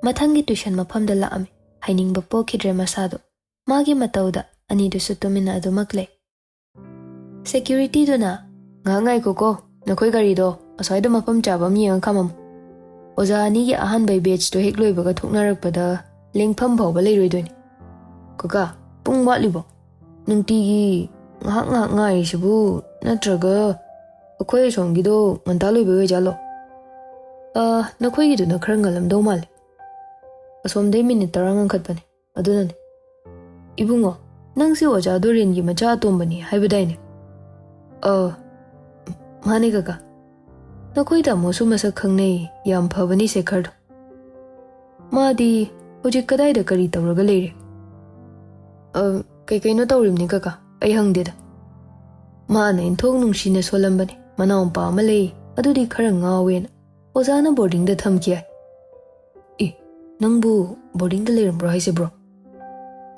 ꯃꯊꯪꯒꯤ ꯇ꯭ꯌꯨꯁꯟ ꯃꯐꯝꯗ ꯂꯥꯛꯑꯝꯃꯤ꯫ ꯍꯥꯏꯅꯤꯡꯕ ꯄꯣꯛꯈꯤꯗ꯭ꯔꯦ ꯃꯁꯥꯗꯣ꯫ ꯃꯥꯒꯤ ꯃꯇꯧꯗ ꯑꯅꯤꯗꯨꯁꯨ ꯇꯨꯃꯤꯟꯅ ꯑꯗꯨꯃꯛ ꯂꯩ꯫ ꯁꯦꯀ꯭ꯌꯨꯔꯤꯇꯤꯗꯨꯅ, "ꯉꯥꯏꯍꯥꯛ ꯉꯥꯏꯈꯣꯀꯣ, ꯅꯈꯣꯏ ꯒꯥꯔꯤꯗꯣ ꯑꯁ꯭ꯋꯥꯏꯗ ꯃꯐꯝ ꯆꯥꯕ ꯑꯃ ꯌꯦꯡꯉ ꯈꯥꯝꯃꯝꯃꯨ꯫ ꯑꯣꯖꯥ ꯑꯅꯤꯒꯤ ꯑꯍꯥꯟꯕꯩ ꯕꯦꯠꯁꯇꯣ ꯍꯦꯛ ꯂꯣꯏꯕꯒ ꯊꯣꯛꯅꯔꯛꯄꯗ ꯂꯦꯡꯐꯝ ꯐꯥꯎꯕ ꯂꯩꯔꯣꯏꯗꯣꯏꯅꯤ꯫" "ꯀꯀꯥ, ꯄꯨꯡ ꯋꯥꯠꯂꯤꯕꯣ? ꯅꯨꯡꯇꯤꯒꯤ ꯉꯥꯏꯍꯥꯛ ꯉꯥꯏꯍꯥꯛ ꯉꯥꯏꯔꯤꯁꯤꯕꯨ, ꯅꯠꯇ꯭ꯔꯒ ꯑꯩꯈꯣꯏ ꯑꯁꯣꯝꯒꯤꯗꯣ ꯉꯟꯇꯥ ꯂꯣꯏꯕꯩ ꯑꯣꯏꯖꯥꯠꯂꯣ?" "ꯑ, ꯅꯈꯣꯏꯒꯤꯗꯨꯅ ꯈꯔ ꯉꯜꯂꯝꯗꯧ ꯃꯥꯜꯂꯦ꯫ ꯑꯁꯣꯝꯗꯩ ꯃꯤꯅꯤꯠ ꯇꯔꯥ ꯉꯟꯈꯠꯄꯅꯦ, ꯑꯗꯨꯅꯅꯦ꯫" "ꯏꯕꯨꯡꯉꯣ, ꯅꯪꯁꯦ ꯑꯣꯖꯥ ꯗꯣꯔꯦꯟꯒꯤ ꯃꯆꯥ ꯑꯇꯣꯝꯕꯅꯤ ꯍꯥꯏꯕꯗꯥꯏꯅꯦ?" "ꯑ, ꯃꯥꯅꯦ ꯀꯀꯥ꯫ ꯅꯈꯣꯏ ꯇꯥꯃꯣꯁꯨ ꯃꯁꯛ ꯈꯪꯅꯩ, ꯌꯥꯝ ꯐꯕꯅꯤ ꯁꯦꯈꯔꯗꯣ꯫" "ꯃꯥꯗꯤ ꯍꯧꯖꯤꯛ ꯀꯗꯥꯏꯗ ꯀꯔꯤ ꯇꯧꯔꯒ ꯂꯩꯔꯦ?" "ꯑ, ꯀꯩ ꯀꯩꯅꯣ ꯇꯧꯔꯤꯕꯅꯤ ꯀꯀꯥ, ꯑꯩ ꯍꯪꯗꯦꯗ꯫ ꯃꯥꯅ ꯏꯟꯊꯣꯛ ꯅꯨꯡꯁꯤꯅ ꯁꯣꯜꯂꯝꯕꯅꯤ, ꯃꯅꯥꯎꯄꯥ ꯑꯃ ꯂꯩ, ꯑꯗꯨꯗꯤ ꯈꯔ ꯉꯥꯎꯋꯦꯅ꯫ ꯑꯣꯖꯥꯅ ꯕꯣꯔꯗꯤꯡꯗ ꯊꯝꯈꯤ ꯍꯥꯏ꯫" "ꯑꯦ, ꯅꯪꯕꯨ ꯕꯣꯔꯗꯤꯡꯗ ꯂꯩꯔꯝꯕ꯭ꯔꯣ ꯍꯥꯏꯁꯤꯕ꯭ꯔꯣ?"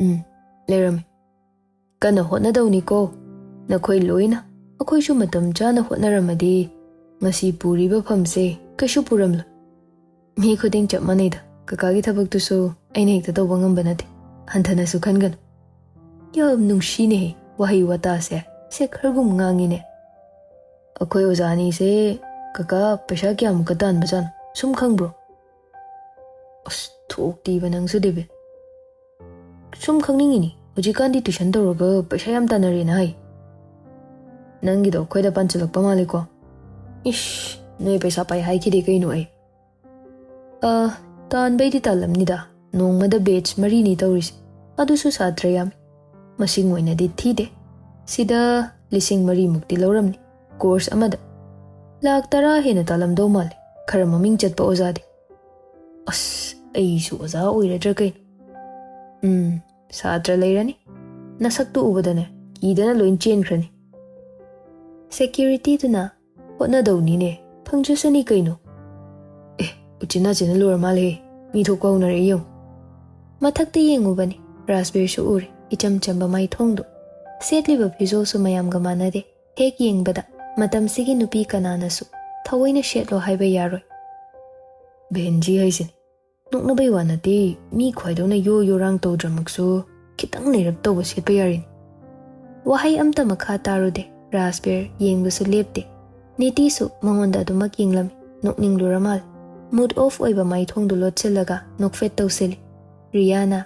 "ꯎꯝ, ꯂꯩꯔꯝꯃꯤ꯫" "ꯀꯟꯅ ꯍꯣꯠꯅꯗꯧꯅꯤꯀꯣ ꯅꯈꯣꯏ ꯂꯣꯏꯅ꯫ ꯑꯩꯈꯣꯏꯁꯨ ꯃꯇꯝ ꯆꯥꯅ ꯍꯣꯠꯅꯔꯝꯃꯗꯤ ꯉꯁꯤ ꯄꯨꯔꯤꯕ ꯐꯝꯁꯦ ꯀꯩꯁꯨ ꯄꯨꯔꯝꯂꯣꯏ꯫" "ꯃꯤ ꯈꯨꯗꯤꯡ ꯆꯞ ꯃꯥꯟꯅꯩꯗ꯫ ꯀꯀꯥꯒꯤ ꯊꯕꯛꯇꯨꯁꯨ ꯑꯩꯅ ꯍꯦꯛꯇ ꯇꯧꯕ ꯉꯝꯕ ꯅꯠꯇꯦ꯫ ꯍꯟꯊꯅꯁꯨ ꯈꯟꯒꯅꯨ꯫" ꯌꯥꯝ ꯅꯨꯡꯁꯤꯅꯦꯍꯦ ꯋꯥꯍꯩ ꯋꯥꯇꯥꯁꯦ꯫ ꯁꯦꯈꯔꯒꯨꯝ ꯉꯥꯡꯉꯤꯅꯦ꯫ "ꯑꯩꯈꯣꯏ ꯑꯣꯖꯥ ꯑꯅꯤꯁꯦ ꯀꯀꯥ ꯄꯩꯁꯥ ꯀꯌꯥꯃꯨꯛꯀ ꯇꯥꯟꯕꯖꯥꯠꯅꯣ ꯁꯨꯝ ꯈꯪꯕ꯭ꯔꯣ?" "ꯑꯁ, ꯊꯣꯛꯇꯤꯕ ꯅꯪꯁꯨ, ꯗꯦꯕꯤꯠ꯫ ꯁꯨꯝ ꯈꯪꯅꯤꯡꯉꯤꯅꯤ, ꯍꯧꯖꯤꯛꯀꯥꯟꯗꯤ ꯇ꯭ꯌꯨꯁꯟ ꯇꯧꯔꯒ ꯄꯩꯁꯥ ꯌꯥꯝ ꯇꯥꯟꯅꯔꯦꯅ ꯍꯥꯏ꯫ ꯅꯪꯒꯤꯗꯣ ꯑꯩꯈꯣꯏꯗ ꯄꯥꯟꯁꯤꯜꯂꯛꯄ ꯃꯥꯜꯂꯦꯀꯣ?" "ꯏꯁ, ꯅꯣꯏ ꯄꯩꯁꯥ ꯄꯥꯏ ꯍꯥꯏꯈꯤꯗꯦ ꯀꯩꯅꯣ ꯑꯩ꯫" "ꯑ, ꯇꯥꯟꯕꯩꯗꯤ ꯇꯥꯜꯂꯝꯅꯤꯗ, ꯅꯣꯡꯃꯗ ꯕꯦꯠꯁ ꯃꯔꯤꯅꯤ ꯇꯧꯔꯤꯁꯦ, ꯑꯗꯨꯁꯨ ꯁꯥꯇ꯭ꯔ ꯌꯥꯝꯃꯤ꯫ ꯃꯁꯤꯡ ꯑꯣꯏꯅꯗꯤ ꯊꯤꯗꯦ꯫ ꯁꯤꯗ ꯂꯤꯁꯤꯡ ꯃꯔꯤꯃꯨꯛꯇꯤ ꯂꯧꯔꯝꯅꯤ꯫ ꯀꯣꯔꯁ ꯑꯃꯗ ꯂꯥꯛ ꯇꯔꯥ ꯍꯦꯟꯅ ꯇꯥꯜꯂꯝꯗꯧ ꯃꯥꯜꯂꯦ, ꯈꯔ ꯃꯃꯤꯡ ꯆꯠꯄ ꯑꯣꯖꯥꯗꯤ꯫ ꯑꯁ, ꯑꯩꯁꯨ ꯑꯣꯖꯥ ꯑꯣꯏꯔꯗ꯭ꯔꯥ ꯀꯩꯅꯣ? ꯎꯝ, ꯁꯥꯇ꯭ꯔ ꯂꯩꯔꯅꯤ꯫ ꯅꯁꯛꯇꯨ ꯎꯕꯗꯅꯦ, ꯀꯤꯗꯅ ꯂꯣꯏ ꯆꯦꯟꯈ꯭ꯔꯅꯤ꯫ ꯁꯦꯀ꯭ꯌꯨꯔꯤꯇꯤꯗꯨꯅ ꯍꯣꯠꯅꯗꯧꯅꯤꯅꯦ, ꯐꯪꯖꯁꯅꯤ ꯀꯩꯅꯣ꯫ ꯑꯦ, ꯎꯆꯤꯟ ꯅꯥꯆꯤꯟꯅ ꯂꯣꯏꯔ ꯃꯥꯜꯂꯦ, ꯃꯤ ꯊꯣꯛꯄ ꯍꯧꯅꯔꯛꯑꯦ ꯌꯦꯡꯉꯨ꯫ ꯃꯊꯛꯇ ꯌꯦꯡꯉꯨꯕꯅꯤ, ꯔꯥꯖꯕꯤꯔꯁꯨ ꯎꯔꯦ, ꯏꯆꯝ ꯆꯝꯕ ꯃꯥꯏꯊꯣꯡꯗꯣ꯫ ꯁꯦꯠꯂꯤꯕ ꯐꯤꯖꯣꯜꯁꯨ ꯃꯌꯥꯝꯒ ꯃꯥꯟꯅꯗꯦ꯫ ꯍꯦꯛ ꯌꯦꯡꯕꯗ ꯃꯇꯝꯁꯤꯒꯤ ꯅꯨꯄꯤ ꯀꯅꯥꯅꯁꯨ ꯊꯑꯣꯏꯅ ꯁꯦꯠꯂꯣ ꯍꯥꯏꯕ ꯌꯥꯔꯣꯏ꯫ ꯚꯦꯟꯖꯤ ꯍꯥꯏꯁꯤꯅꯤ, ꯅꯣꯛꯅꯕꯩ ꯋꯥ ꯅꯠꯇꯦ, ꯃꯤ ꯈ꯭ꯋꯥꯏꯗꯧꯅ ꯌꯣ ꯌꯣꯔꯥꯡ ꯇꯧꯗ꯭ꯔꯃꯛꯁꯨ ꯈꯤꯇꯪ ꯂꯩꯔꯞ ꯇꯧꯕ ꯁꯦꯠꯄ ꯌꯥꯔꯤꯅꯤ꯫ ꯋꯥꯍꯩ ꯑꯝꯇ ꯃꯈꯥ ꯇꯥꯔꯨꯗꯦ, ꯔꯥꯖꯕꯤꯔ ꯌꯦꯡꯕꯁꯨ ꯂꯦꯞꯇꯦ꯫ ꯅꯤꯇꯤꯁꯨ ꯃꯉꯣꯟꯗ ꯑꯗꯨꯃꯛ ꯌꯦꯡꯂꯝꯃꯤ, ꯅꯣꯛꯅꯤꯡꯂꯨꯔ ꯃꯥꯜꯂꯦ꯫ ꯃꯨꯗ ꯑꯣꯐ ꯑꯣꯏꯕ ꯃꯥꯏꯊꯣꯡꯗꯨ ꯂꯣꯠꯁꯤꯜꯂꯒ ꯅꯣꯛꯐꯦꯠ ꯇꯧꯁꯤꯜꯂꯤ꯫ ꯔꯤꯌꯥꯅ,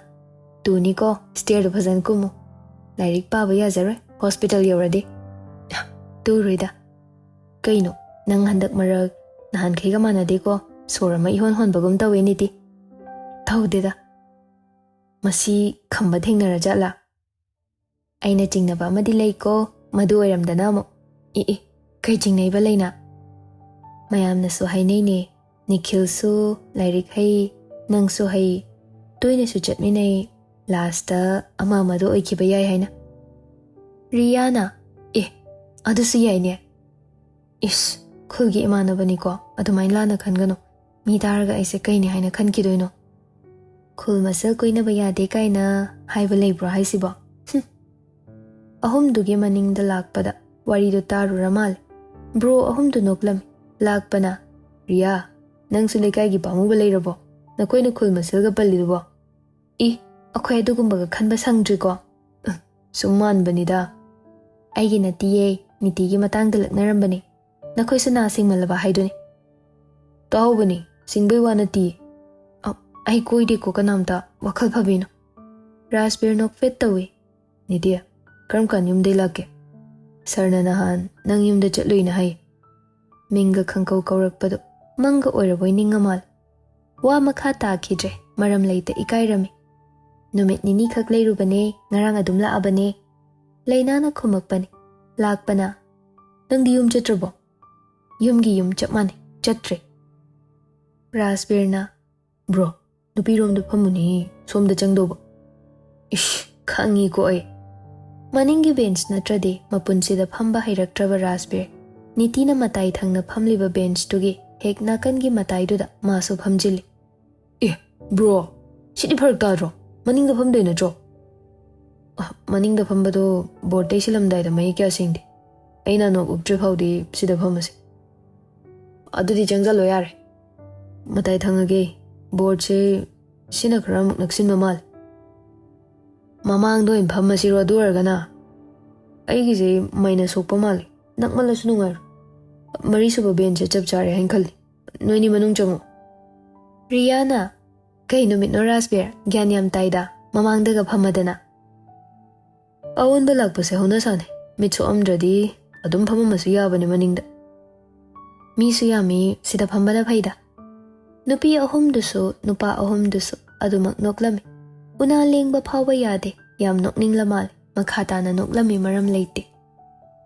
"ꯇꯨꯅꯤꯀꯣ, ꯁ꯭ꯇꯦꯌꯔꯗꯨ ꯐꯖꯅ ꯀꯨꯝꯃꯨ꯫ ꯂꯥꯏꯔꯤꯛ ꯄꯥꯕ ꯌꯥꯖꯔꯣꯏ, ꯍꯣꯁꯄꯤꯇꯥꯜ ꯌꯧꯔꯗꯤ꯫" "ꯇꯨꯔꯣꯏꯗ꯫ ꯀꯩꯅꯣ, ꯅꯪ ꯍꯟꯗꯛ ꯃꯔꯛ ꯅꯍꯥꯟꯈꯩꯒ ꯃꯥꯟꯅꯗꯦꯀꯣ, ꯁꯣꯔ ꯑꯃ ꯏꯍꯣꯟ ꯍꯣꯟꯕꯒꯨꯝ ꯇꯧꯋꯦ ꯅꯤꯇꯤ꯫" "ꯇꯧꯗꯦꯗ꯫ ꯃꯁꯤ ꯈꯝꯕ ꯊꯦꯡꯅꯔ ꯖꯥꯠꯂꯥ?" "ꯑꯩꯅ ꯆꯤꯡꯅꯕ ꯑꯃꯗꯤ ꯂꯩꯀꯣ, ꯃꯗꯨ ꯑꯣꯏꯔꯝꯗꯅ ꯑꯃꯨꯛ꯫" "ꯏ ꯏ, ꯀꯩ ꯆꯤꯡꯅꯩꯕ ꯂꯩꯅꯥ?" "ꯃꯌꯥꯝꯅꯁꯨ ꯍꯥꯏꯅꯩꯅꯦ, ꯅꯤꯈꯤꯜꯁꯨ ꯂꯥꯏꯔꯤꯛ ꯍꯩ, ꯅꯪꯁꯨ ꯍꯩ, ꯇꯣꯏꯅꯁꯨ ꯆꯠꯃꯤꯟꯅꯩ, ꯂꯥꯁꯇ ꯑꯃ ꯑꯃꯗꯣ ꯑꯣꯏꯈꯤꯕ ꯌꯥꯏ ꯍꯥꯏꯅ꯫" ꯔꯤꯌꯥꯅ, "ꯑꯦ, ꯑꯗꯨꯁꯨ ꯌꯥꯏꯅꯦ꯫" "ꯏꯁ, ꯈꯨꯜꯒꯤ ꯏꯃꯥꯟꯅꯕꯅꯤꯀꯣ, ꯑꯗꯨꯃꯥꯏꯅ ꯂꯥꯟꯅ ꯈꯟꯒꯅꯨ꯫ ꯃꯤ ꯇꯥꯔꯒ ꯑꯩꯁꯦ ꯀꯩꯅꯤ ꯍꯥꯏꯅ ꯈꯟꯈꯤꯗꯣꯏꯅꯣ?" "ꯈꯨꯜ ꯃꯁꯦꯜ ꯀꯣꯏꯅꯕ ꯌꯥꯗꯦ ꯀꯥꯏꯅ ꯍꯥꯏꯕ ꯂꯩꯕ꯭ꯔꯣ ꯍꯥꯏꯁꯤꯕꯣ?" ꯍꯨꯝ꯫ ꯑꯍꯨꯝꯗꯨꯒꯤ ꯃꯅꯤꯡꯗ ꯂꯥꯛꯄꯗ ꯋꯥꯔꯤꯗꯣ ꯇꯥꯔꯨꯔ ꯃꯥꯜꯂꯦ꯫ ꯕ꯭ꯔꯣ ꯑꯍꯨꯝꯗꯨ ꯅꯣꯛꯂꯝꯃꯤ꯫ ꯂꯥꯛꯄꯅ, "ꯔꯤꯌꯥ, ꯅꯪꯁꯨ ꯂꯩꯀꯥꯏꯒꯤ ꯄꯥꯝꯃꯨꯕ ꯂꯩꯔꯕꯣ? ꯅꯈꯣꯏꯅ ꯈꯨꯜ ꯃꯁꯦꯜꯒ ꯄꯜꯂꯤꯗꯨꯕꯣ?" "ꯏ, ꯑꯩꯈꯣꯏ ꯑꯗꯨꯒꯨꯝꯕꯒ ꯈꯟꯕ ꯁꯪꯗ꯭ꯔꯤꯀꯣ꯫" "ꯑ, ꯁꯨꯝ ꯃꯥꯟꯕꯅꯤꯗ꯫" "ꯑꯩꯒꯤ ꯅꯠꯇꯤꯌꯦ, ꯅꯤꯇꯤꯒꯤ ꯃꯇꯥꯡꯗ ꯂꯛꯅꯔꯝꯕꯅꯤ꯫ ꯅꯈꯣꯏꯁꯨ ꯅꯥ ꯁꯤꯡꯃꯜꯂꯕ ꯍꯥꯏꯗꯨꯅꯤ꯫" "ꯇꯥꯍꯧꯕꯅꯤ, ꯁꯤꯡꯕꯩ ꯋꯥ ꯅꯠꯇꯤꯌꯦ꯫" "ꯑ, ꯑꯩ ꯀꯣꯏꯗꯦꯀꯣ ꯀꯅꯥꯝꯇ, ꯋꯥꯈꯜ ꯐꯕꯤꯅꯣ꯫" ꯔꯥꯖꯕꯤꯔ ꯅꯣꯛꯐꯦꯠ ꯇꯧꯏ꯫ "ꯅꯤꯇꯤ, ꯀꯔꯝ ꯀꯥꯟ ꯌꯨꯝꯗꯩ ꯂꯥꯛꯀꯦ?" "ꯁꯥꯔꯅ ꯅꯍꯥꯟ ꯅꯪ ꯌꯨꯝꯗ ꯆꯠꯂꯨꯏꯅ ꯍꯥꯏ꯫" ꯃꯤꯡꯒ ꯈꯪꯀꯧ ꯀꯧꯔꯛꯄꯗꯨ ꯃꯪꯒ ꯑꯣꯏꯔꯕꯣꯏ ꯅꯤꯡꯉ ꯃꯥꯜꯂꯦ꯫ ꯋꯥ ꯃꯈꯥ ꯇꯥꯈꯤꯗ꯭ꯔꯦ, ꯃꯔꯝ ꯂꯩꯇ ꯏꯀꯥꯏꯔꯝꯃꯤ꯫ "ꯅꯨꯃꯤꯠ ꯅꯤꯅꯤꯈꯛ ꯂꯩꯔꯨꯕꯅꯦ, ꯉꯔꯥꯡ ꯑꯗꯨꯝ ꯂꯥꯛꯑꯕꯅꯦ꯫" ꯂꯩꯅꯥꯅ ꯈꯨꯝꯃꯛꯄꯅꯤ꯫ ꯂꯥꯛꯄꯅ, "ꯅꯪꯗꯤ ꯌꯨꯝ ꯆꯠꯇ꯭ꯔꯕꯣ?" "ꯌꯨꯝꯒꯤ ꯌꯨꯝ ꯆꯞ ꯃꯥꯟꯅꯩ, ꯆꯠꯇ꯭ꯔꯦ꯫" ꯔꯥꯖꯕꯤꯔꯅ, "ꯕ꯭ꯔꯣ, ꯅꯨꯄꯤꯔꯣꯝꯗ ꯐꯝꯃꯨꯅꯦ, ꯁꯣꯝꯗ ꯆꯪꯗꯧꯕ꯫" ꯏꯁ, ꯈꯪꯉꯤꯀꯣ ꯑꯩ꯫ ꯃꯅꯤꯡꯒꯤ ꯕꯦꯟꯆ ꯅꯠꯇ꯭ꯔꯗꯤ ꯃꯄꯨꯟꯁꯤꯗ ꯐꯝꯕ ꯍꯩꯔꯛꯇ꯭ꯔꯕ ꯔꯥꯖꯕꯤꯔ, ꯅꯤꯇꯤꯅ ꯃꯇꯥꯏ ꯊꯪꯅ ꯐꯝꯂꯤꯕ ꯕꯦꯟꯆꯇꯨꯒꯤ ꯍꯦꯛ ꯅꯥꯀꯟꯒꯤ ꯃꯇꯥꯏꯗꯨꯗ ꯃꯥꯁꯨ ꯐꯝꯖꯤꯜꯂꯤ꯫ "ꯑꯦ, ꯕ꯭ꯔꯣ, ꯁꯤꯗꯤ ꯐꯔꯛ ꯇꯥꯗ꯭ꯔꯣ? ꯃꯅꯤꯡꯗ ꯐꯝꯗꯣꯏ ꯅꯠꯇ꯭ꯔꯣ?" "ꯑ, ꯃꯅꯤꯡꯗ ꯐꯝꯕꯗꯣ ꯕꯣꯔꯗ ꯇꯩꯁꯤꯜꯂꯝꯗꯥꯏꯗ ꯃꯌꯦꯛ ꯀꯌꯥ ꯁꯦꯡꯗꯦ꯫ ꯑꯩꯅ ꯅꯣꯞ ꯎꯞꯇ꯭ꯔꯤ ꯐꯥꯎꯗꯤ ꯁꯤꯗ ꯐꯝꯃꯁꯤ꯫" "ꯑꯗꯨꯗꯤ ꯆꯪꯁꯜꯂꯣ ꯌꯥꯔꯦ꯫ ꯃꯇꯥꯏ ꯊꯪꯉꯒꯦ꯫ ꯕꯣꯔꯗꯁꯦ ꯁꯤꯅ ꯈꯔ ꯑꯃꯨꯛ ꯅꯛꯁꯤꯟꯕ ꯃꯥꯜꯂꯦ꯫" "ꯃꯃꯥꯡꯗ ꯑꯣꯏꯅ ꯐꯝꯃꯁꯤꯔꯣ ꯑꯗꯨ ꯑꯣꯏꯔꯒꯅ?" "ꯑꯩꯒꯤꯁꯦ ꯃꯥꯏꯅꯁ ꯁꯣꯛꯄ ꯃꯥꯜꯂꯦ꯫ ꯅꯛꯃꯜꯂꯁꯨ ꯅꯨꯡꯉꯥꯏꯔꯣꯏ꯫ ꯃꯔꯤꯁꯨꯕ ꯕꯦꯟꯁꯁꯦ ꯆꯞ ꯆꯥꯔꯦ ꯍꯥꯏꯅ ꯈꯜꯂꯤ꯫ ꯅꯣꯏꯅꯤ ꯃꯅꯨꯡ ꯆꯪꯉꯣ꯫" ꯔꯤꯌꯥꯅ, "ꯀꯩ ꯅꯨꯃꯤꯠꯅꯣ ꯔꯥꯖꯕꯤꯔ? ꯒ꯭ꯌꯥꯟ ꯌꯥꯝ ꯇꯥꯏꯗ, ꯃꯃꯥꯡꯗꯒ ꯐꯝꯃꯗꯅ꯫" "ꯑꯑꯣꯟꯕ ꯂꯥꯛꯄꯁꯦ ꯍꯧꯅ ꯁꯥꯅꯦ꯫ ꯃꯤꯠ ꯁꯣꯛꯑꯝꯗ꯭ꯔꯗꯤ ꯑꯗꯨꯝ ꯐꯝꯃꯝꯃꯁꯨ ꯌꯥꯕꯅꯦ ꯃꯅꯤꯡꯗ꯫ ꯃꯤꯁꯨ ꯌꯥꯝꯃꯤ, ꯁꯤꯗ ꯐꯝꯕꯅ ꯐꯩꯗ꯫" ꯅꯨꯄꯤ ꯑꯍꯨꯝꯗꯨꯁꯨ, ꯅꯨꯄꯥ ꯑꯍꯨꯝꯗꯨꯁꯨ ꯑꯗꯨꯃꯛ ꯅꯣꯛꯂꯝꯃꯤ꯫ ꯎꯅꯥ ꯂꯦꯡꯕ ꯐꯥꯎꯕ ꯌꯥꯗꯦ, ꯌꯥꯝ ꯅꯣꯛꯅꯤꯡꯂ ꯃꯥꯜꯂꯦ꯫ ꯃꯈꯥ ꯇꯥꯅ ꯅꯣꯛꯂꯝꯃꯤ ꯃꯔꯝ ꯂꯩꯇꯦ꯫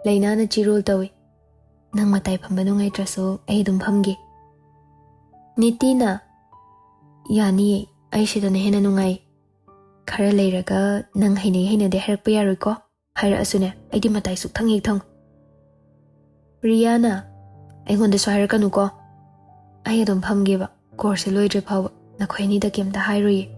ꯂꯩꯅꯥꯅ ꯆꯤꯔꯣꯜ ꯇꯧꯏ꯫ "ꯅꯪ ꯃꯇꯥꯏ ꯐꯝꯕ ꯅꯨꯡꯉꯥꯏꯇ꯭ꯔꯁꯨ ꯑꯩ ꯑꯗꯨꯝ ꯐꯝꯒꯦ꯫" ꯅꯤꯇꯤꯅ, "ꯌꯥꯅꯤꯌꯦ, ꯑꯩ ꯁꯤꯗꯅ ꯍꯦꯟꯅ ꯅꯨꯡꯉꯥꯏ꯫ ꯈꯔ ꯂꯩꯔꯒ ꯅꯪ ꯍꯩꯅꯩ ꯍꯩꯅꯗꯦ ꯍꯥꯏꯔꯛꯄ ꯌꯥꯔꯣꯏꯀꯣ? ꯍꯥꯏꯔꯛꯑꯁꯨꯅꯦ, ꯑꯩꯗꯤ ꯃꯇꯥꯏ ꯁꯨꯛꯊꯪ ꯍꯦꯛ ꯊꯪꯉꯣꯏ꯫" ꯔꯤꯌꯥꯅ, "ꯑꯩꯉꯣꯟꯗꯁꯨ ꯍꯥꯏꯔꯛꯀꯅꯨꯀꯣ꯫ ꯑꯩ ꯑꯗꯨꯝ ꯐꯝꯒꯦꯕ, ꯀꯣꯔꯁꯁꯦ ꯂꯣꯏꯗ꯭ꯔꯤ ꯐꯥꯎꯕ꯫ ꯅꯈꯣꯏ ꯑꯅꯤꯗ ꯀꯩꯝꯇ ꯍꯥꯏꯔꯣꯏꯌꯦ꯫